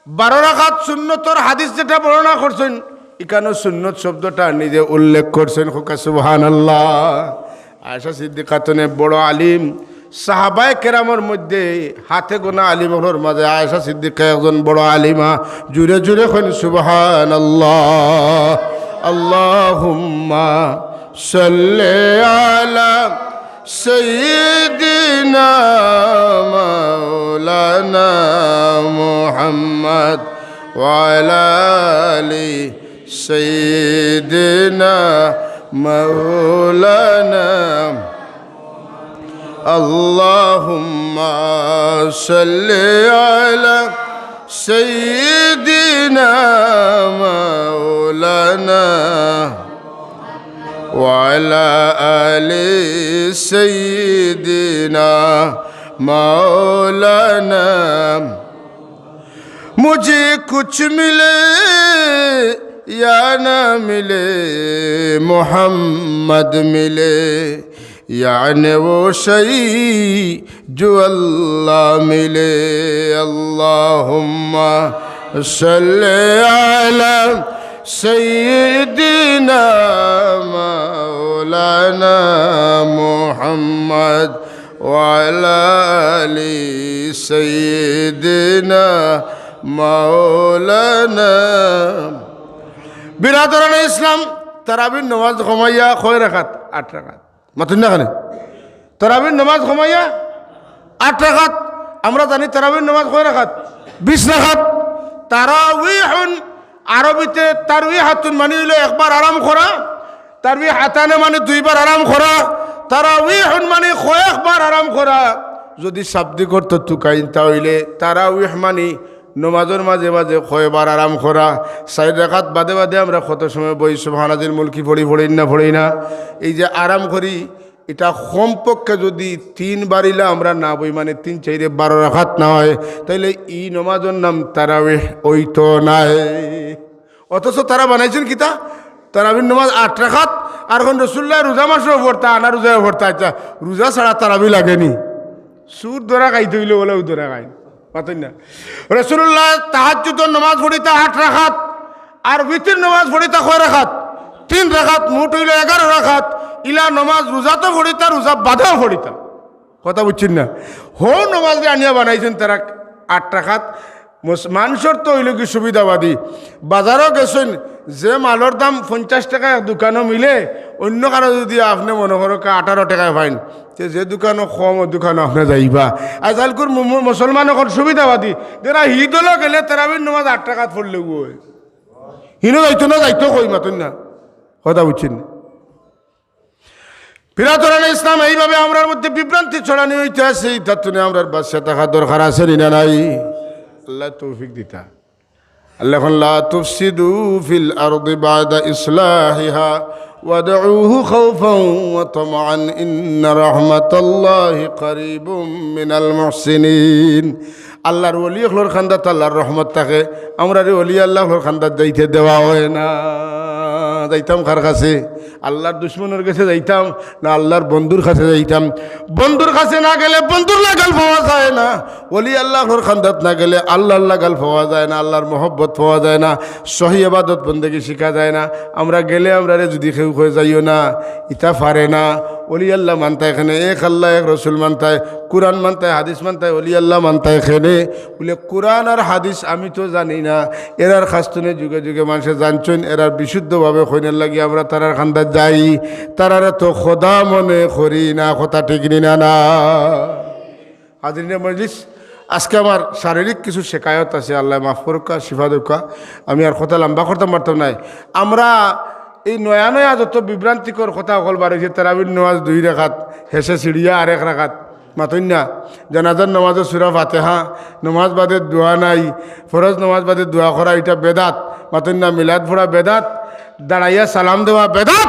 বারো রাকাত সুন্নতর হাদিস যেটা বর্ণনা করছইন, ইখানো সুন্নত শব্দটা নিজে উল্লেখ করছইন। কউক্কা সুবহানাল্লাহ। আয়েশা সিদ্দিকা তনে বড় আলিম, সাহাবায়ে কেরামর মধ্যে হাতে গোনা আলিম অকলর মাঝে আয়েশা সিদ্দিকা একজন বড় আলিমা। জুরে জুরে কইন সুবহানাল্লাহ। আল্লাহুম্মা সাল্লি আলা সাইয়্যিদিনা মাওলানা মুহাম্মদ ওয়া আলা আলি সাইয়্যিদিনা মাওলানা। اللهم صل على سيدنا مولانا وعلى آل سيدنا مولانا। مجھے کچھ ملے یا نہ ملے، محمد ملے، یعنی وہ شئی جو اللہ ملے۔ اللہم صل علی سیدنا مولانا محمد وعلى آل سيدنا مولانا। বিরাদরানে ইসলাম, তারাবির নামাজ কমাইয়া কয় রাকাত? আট রাকাত। মাতুন না কেনে? তারাবির নামাজ কমাইয়া আট রাকাত। আমরা জানি তারাবির নামাজ কয় রাকাত? বিশ রাকাত। তারাবিহুন, আরবিতে তারবিহাতুন মানে অইলো একবার আরাম করা, তারবিহাতানে মানে দুইবার আরাম করা, তারাবিহুন মানে কয়েকবার আরাম করা। যদি শাব্দিক অর্থ তুকাইন তা অইলে তারাবিহ মানে নমাজর মাঝে মাঝে কয়বার আরাম করা। চাইর রাকাত বাদে বাদে আমরা কত সময় বই সুবহানাজিল মুলকি পড়ি, পড়ি না, পড়ি না? এই যে আরাম করি, ইটা কমপক্ষে যদি তিনবার ইলা আমরা না বই, মানে তিন চাইরে বারো রাকাত না অয়, তাইলে ই নমাজর নাম তারাবিহ অইতো নায়। অথচ তারা বানাইছইন কিতা? তারাবির নমাজ আট রাকাত। আর অখন রসুলুল্লায় রোজা মাসেও পড়তা, আনা রোজায়ও পড়তা। আচ্ছা, রোজা ছাড়া তারাবি লাগেনি? চুর ধরা খাইতে অইলে অলাউ ধরা খাইন। মাতইন না। রসুলুল্লায় তাহাজ্জুদর নমাজ পড়িতা আট রাকাত, আর বিতির নমাজ পড়িতা কয় রাকাত? তিন রাকাত, মোট অইলো এগারো রাকাত। ইলা নমাজ রোজাত পড়িতা, রোজা বাদেও পড়িতা। কথা বুঝছইন না? হউ নমাজরে আনিয়া বানাইছইন তারা আট রাকাত। মুস-, মানষর তো অইলো কি সুবিধাবাদী, বাজারো গেছইন, যে মালর দাম পঞ্চাশ টেকা এক দোকানো মিলে, অইন্য কারো যদি আপনে মনো করো কা আঠারো টেকায় পাইন, তে যে দোকানো কম, অউ দোকানো আপনে যাইবা। আজকালকুর মু-, মু-, মুসলমান অখন সুবিধাবাদী, যারা হিদলো গেলে তারাবির নমাজ আট রাকাত পড়লে অয়। হিনো যাইতো না, যাইতো কই? মাতইন না, কথা বুঝছইন না। বিরাদরানে ইসলাম, এইভাবে আমরার মধ্যে বিভ্রান্তি ছড়ানি অইতে আছে, ইতার তনে আমরার বাঁচিয়া থাকা দরকার আছে নি না নাই? আল্লায় তৌফিক দিতা। আল্লায় কইন, "লা তুফসিদু ফিল আরদি বা'দা ইসলাহিহা ওয়াদউহু খাওফাও ওয়া তামাআন ইন্না রাহমাতাল্লাহি কারীবুম মিনাল মুহসিনিন।" আল্লার ওলি অকলর কান্দাত আল্লার রহমত থাকে, আমরারে ওলি আল্লা অকলর কান্দাত যাইতে দেওয়া অয় না। যাইতাম কার কাছে? আল্লার দুশমনর গেছে যাইতাম, না আল্লার বন্ধুর কাছে যাইতাম? বন্ধুর কাছে না গেলে বন্ধুর লাগাল পাওয়া যায় না, ওলি আল্লা অকলর কান্দাত না গেলে আল্লার লাগাল পাওয়া যায় না, আল্লার মহব্বত পাওয়া যায় না, সহি ইবাদত বন্দেগি শিখা যায় না। আমরা গেলে আমরারে যদি কেউ কয় যাইও না, ইতা পারে না। ওলি আল্লা মানতায় কেনে, এক আল্লা এক রসুল মানতায়, কুরআন মানতায়, হাদিস মানতায়, ওলি আল্লা মানতায় কেনে? বুলে, কুরআন আর হাদিস আমি তো জানি না, এরার কাছ তনে যুগে যুগে মানষে জানছইন, এরার বিশুদ্ধভাবে কইনের লাগি আমরা তারার কান্দাত যাই, তারারে তো খোদা মনে করি না। কথা ঠিক নি না? না। হাজিরিনে মজলিস, আজকে আমার শারীরিক কিছু শেকায়ত আছে, আল্লায় মাফ করউক্কা, শিফা দেউক্কা। আমি আর কথা লম্বা করতাম পারতাম নায়। আমরা এই নয়া নয়া যত বিভ্রান্তিকর কথা অকল বার অইছে, তারাবির নমাজ দুই রাকাত, হেষে ছিড়িয়া আরেক রাকাত, মাতইন না। জানাজার নমাজো সুরা ফাতেহা, নমাজ বাদে দোয়া নাই, ফরজ নমাজ বাদে দোয়া করা ইটা বেদাত, মাতইন না। মিলাদ পড়া বেদাত, দাঁড়াইয়া সালাম দেওয়া বেদাত।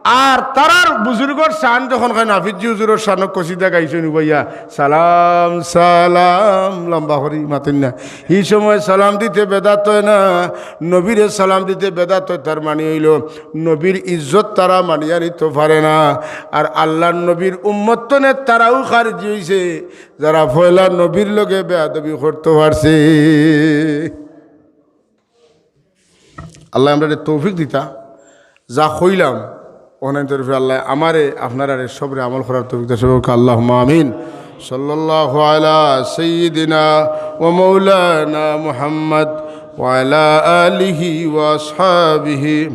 আর তারার বুজুর্গর শান যখন কয়, নাফিজি হুজুরর শানো কসিদা গাইছইন উবাইয়া, সালাম সালাম লম্বা করি, মাতইন না। হি সময় সালাম দিতে বেদাত অয় না, নবীরে সালাম দিতে বেদাত অয়। তার মানি অইলো, নবীর ইজ্জত তারা মানিয়া নিতো পারে না। আর আল্লার নবীর উম্মত তনে তারাও খারিজি অইছে, যারা পয়লা নবীর লগে বেয়াদবি করতো পারছে। আল্লায় আমরারে তৌফিক দিতা। যা কইলাম, অখান তরফে আল্লায় আমারে, আপনারারে, সবরে আমল করার তৌফিক দেন। সবকে আল্লাহুম্মা আমিন। সাল্লাল্লাহু আলা সাইয়্যিদিনা ওয়া মাওলানা মুহাম্মদ ওয়া আলা আলিহি ওয়া আসহাবিহি।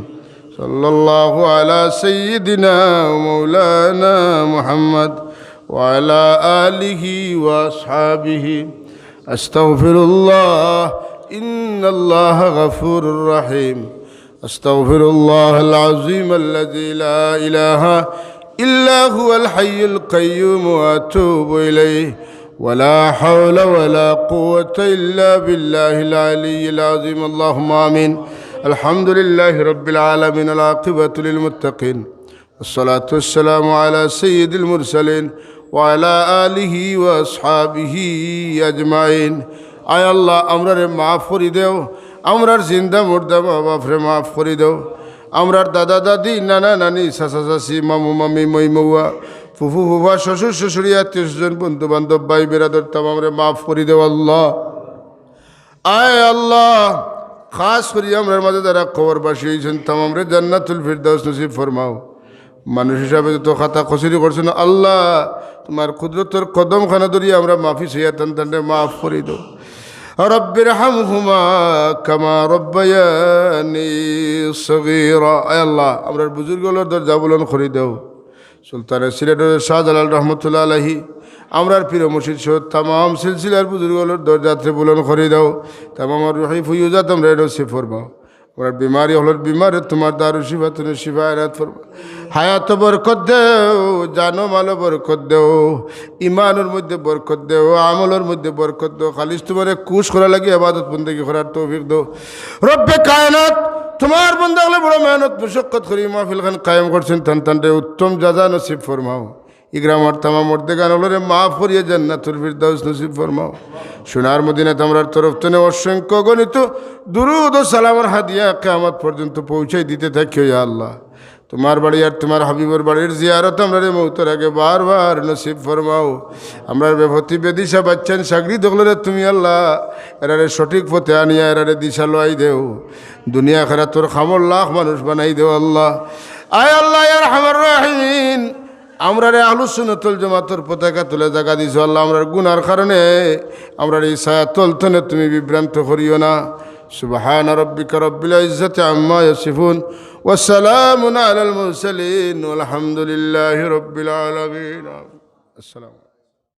সাল্লাল্লাহু আলা সাইয়্যিদিনা ওয়া মাওলানা মুহাম্মদ ওয়া আলা আলিহি ওয়া আসহাবিহি। أستغفر الله، إن الله غفور رحيم. أستغفر الله العظيم الذي لا إله إلا هو الحي القيوم وأتوب إليه. ولا حول ولا قوة إلا بالله العلي العظيم. اللهم آمين. الحمد لله رب العالمين، العاقبة للمتقين. والصلاة والسلام على سيد المرسلين وعلى آله وأصحابه أجمعين. আয় আল্লাহ, আমরারে মাফ করি দেও, আমরার জিন্দা মুর্দা মা বাপরে মাফ করি দেও, আমরার দাদা দাদি, নানা নানি, চাচা চাচি, মামু মামি, মই মৌয়া, ফুফু ফুফা, শ্বশুর শ্বশুরি, আত্মীয় স্বজন, বন্ধু বান্ধব, ভাই বেরাদর তামামরে মাফ করি দেও আল্লাহ। আয় আল্লাহ, খাস করি আমরার মাঝে যারা কবরবাসী অইছইন, তামামরে জান্নাতুল ফিরদাউস নসিব ফরমাও। মানুষ হিসাবে যত খাতা কসুরি করছইন, আল্লাহ, তুমার কুদরতর কদমখানো ধরি আমরা মাফি চাইয়ার, তান তানরে মাফ করি দেও। রব্বির হামহুমা কামা রব্বায়ানি সগীরা। আয় আল্লাহ, আমরার বুজুর্গ অকলর দরজা বুলন্দ করি দেও। সুলতানে সিলেটর শাহজালাল রহমতুল্লাহ আলাইহি, আমরার পীর মুর্শিদ সহ তামাম সিলসিলার বুজুর্গ অকলর দরজাতরে বুলন্দ করি দেও। তামাম রুহি ফয়ুজাত আমরারে নসিব ফরমাও। আমরার বিমারি অকলর বিমারে তুমার দারুশ শিফা থনে শিফা এনায়েত ফরমাও। হায়াতো বরকত দেও, জানো মালো বরকত দেও, ইমানর মধ্যে বরকত দেও, আমলর মধ্যে বরকত দেও। খালিস তুমারে খুশ করার লাগি ইবাদত বন্দেগি করার তৌফিক দেও। রব্বে কায়নাত, তুমার বন্দা অকলে বড় মেহনত মুশাক্কত করি মাহফিলখান কায়েম করছইন, তান তানরে উত্তম জাযা নসিব ফরমাও। ই গ্রামর তামাম মুর্দেগান অকলরে মাফ করিয়া জান্নাতুল ফিরদাউস নসিব ফরমাও। সোনার মদিনাত আমরার তরফ থনে অসংখ্য অগণিত দুরুদ ও সালামর হাদিয়া কিয়ামত পর্যন্ত পৌঁছাই দিতে থাকিও, ইয়া আল্লাহ। তুমার বাড়ি আর তুমার হাবিবর বাড়ির জিয়ারত আমরারে মউতর আগে বারবার নসিব ফরমাও। আমরার বেপথি বেদিশা বাইচ্চাইন সাগরিদ অকলরে তুমি আল্লাহ, এরারে সঠিক পথে আনিয়া এরারে দিশা লওয়াই দেও। দুনিয়া আখেরাতর কামর লাখ মানুষ বানাই দেও আল্লাহ। আয় আল্লাহ, ইয়া আরহামার রাহিমিন, আমরারে আহলুস সুন্নাতুল জামাতর পতাকা তুলে জাগা দিছো আল্লাহ, আমরার গুনার কারণে আমরারে ই ছায়ার তল থনে তুমি বিভ্রান্ত করিও না। সুবহানা রাব্বিকা রাব্বিল ইজ্জাতি আম্মা ইয়াসিফুন, ওয়া সালামুন আলাল মুরসালিন, ওয়াল হামদুলিল্লাহি রাব্বিল আলামিন। আসসালামু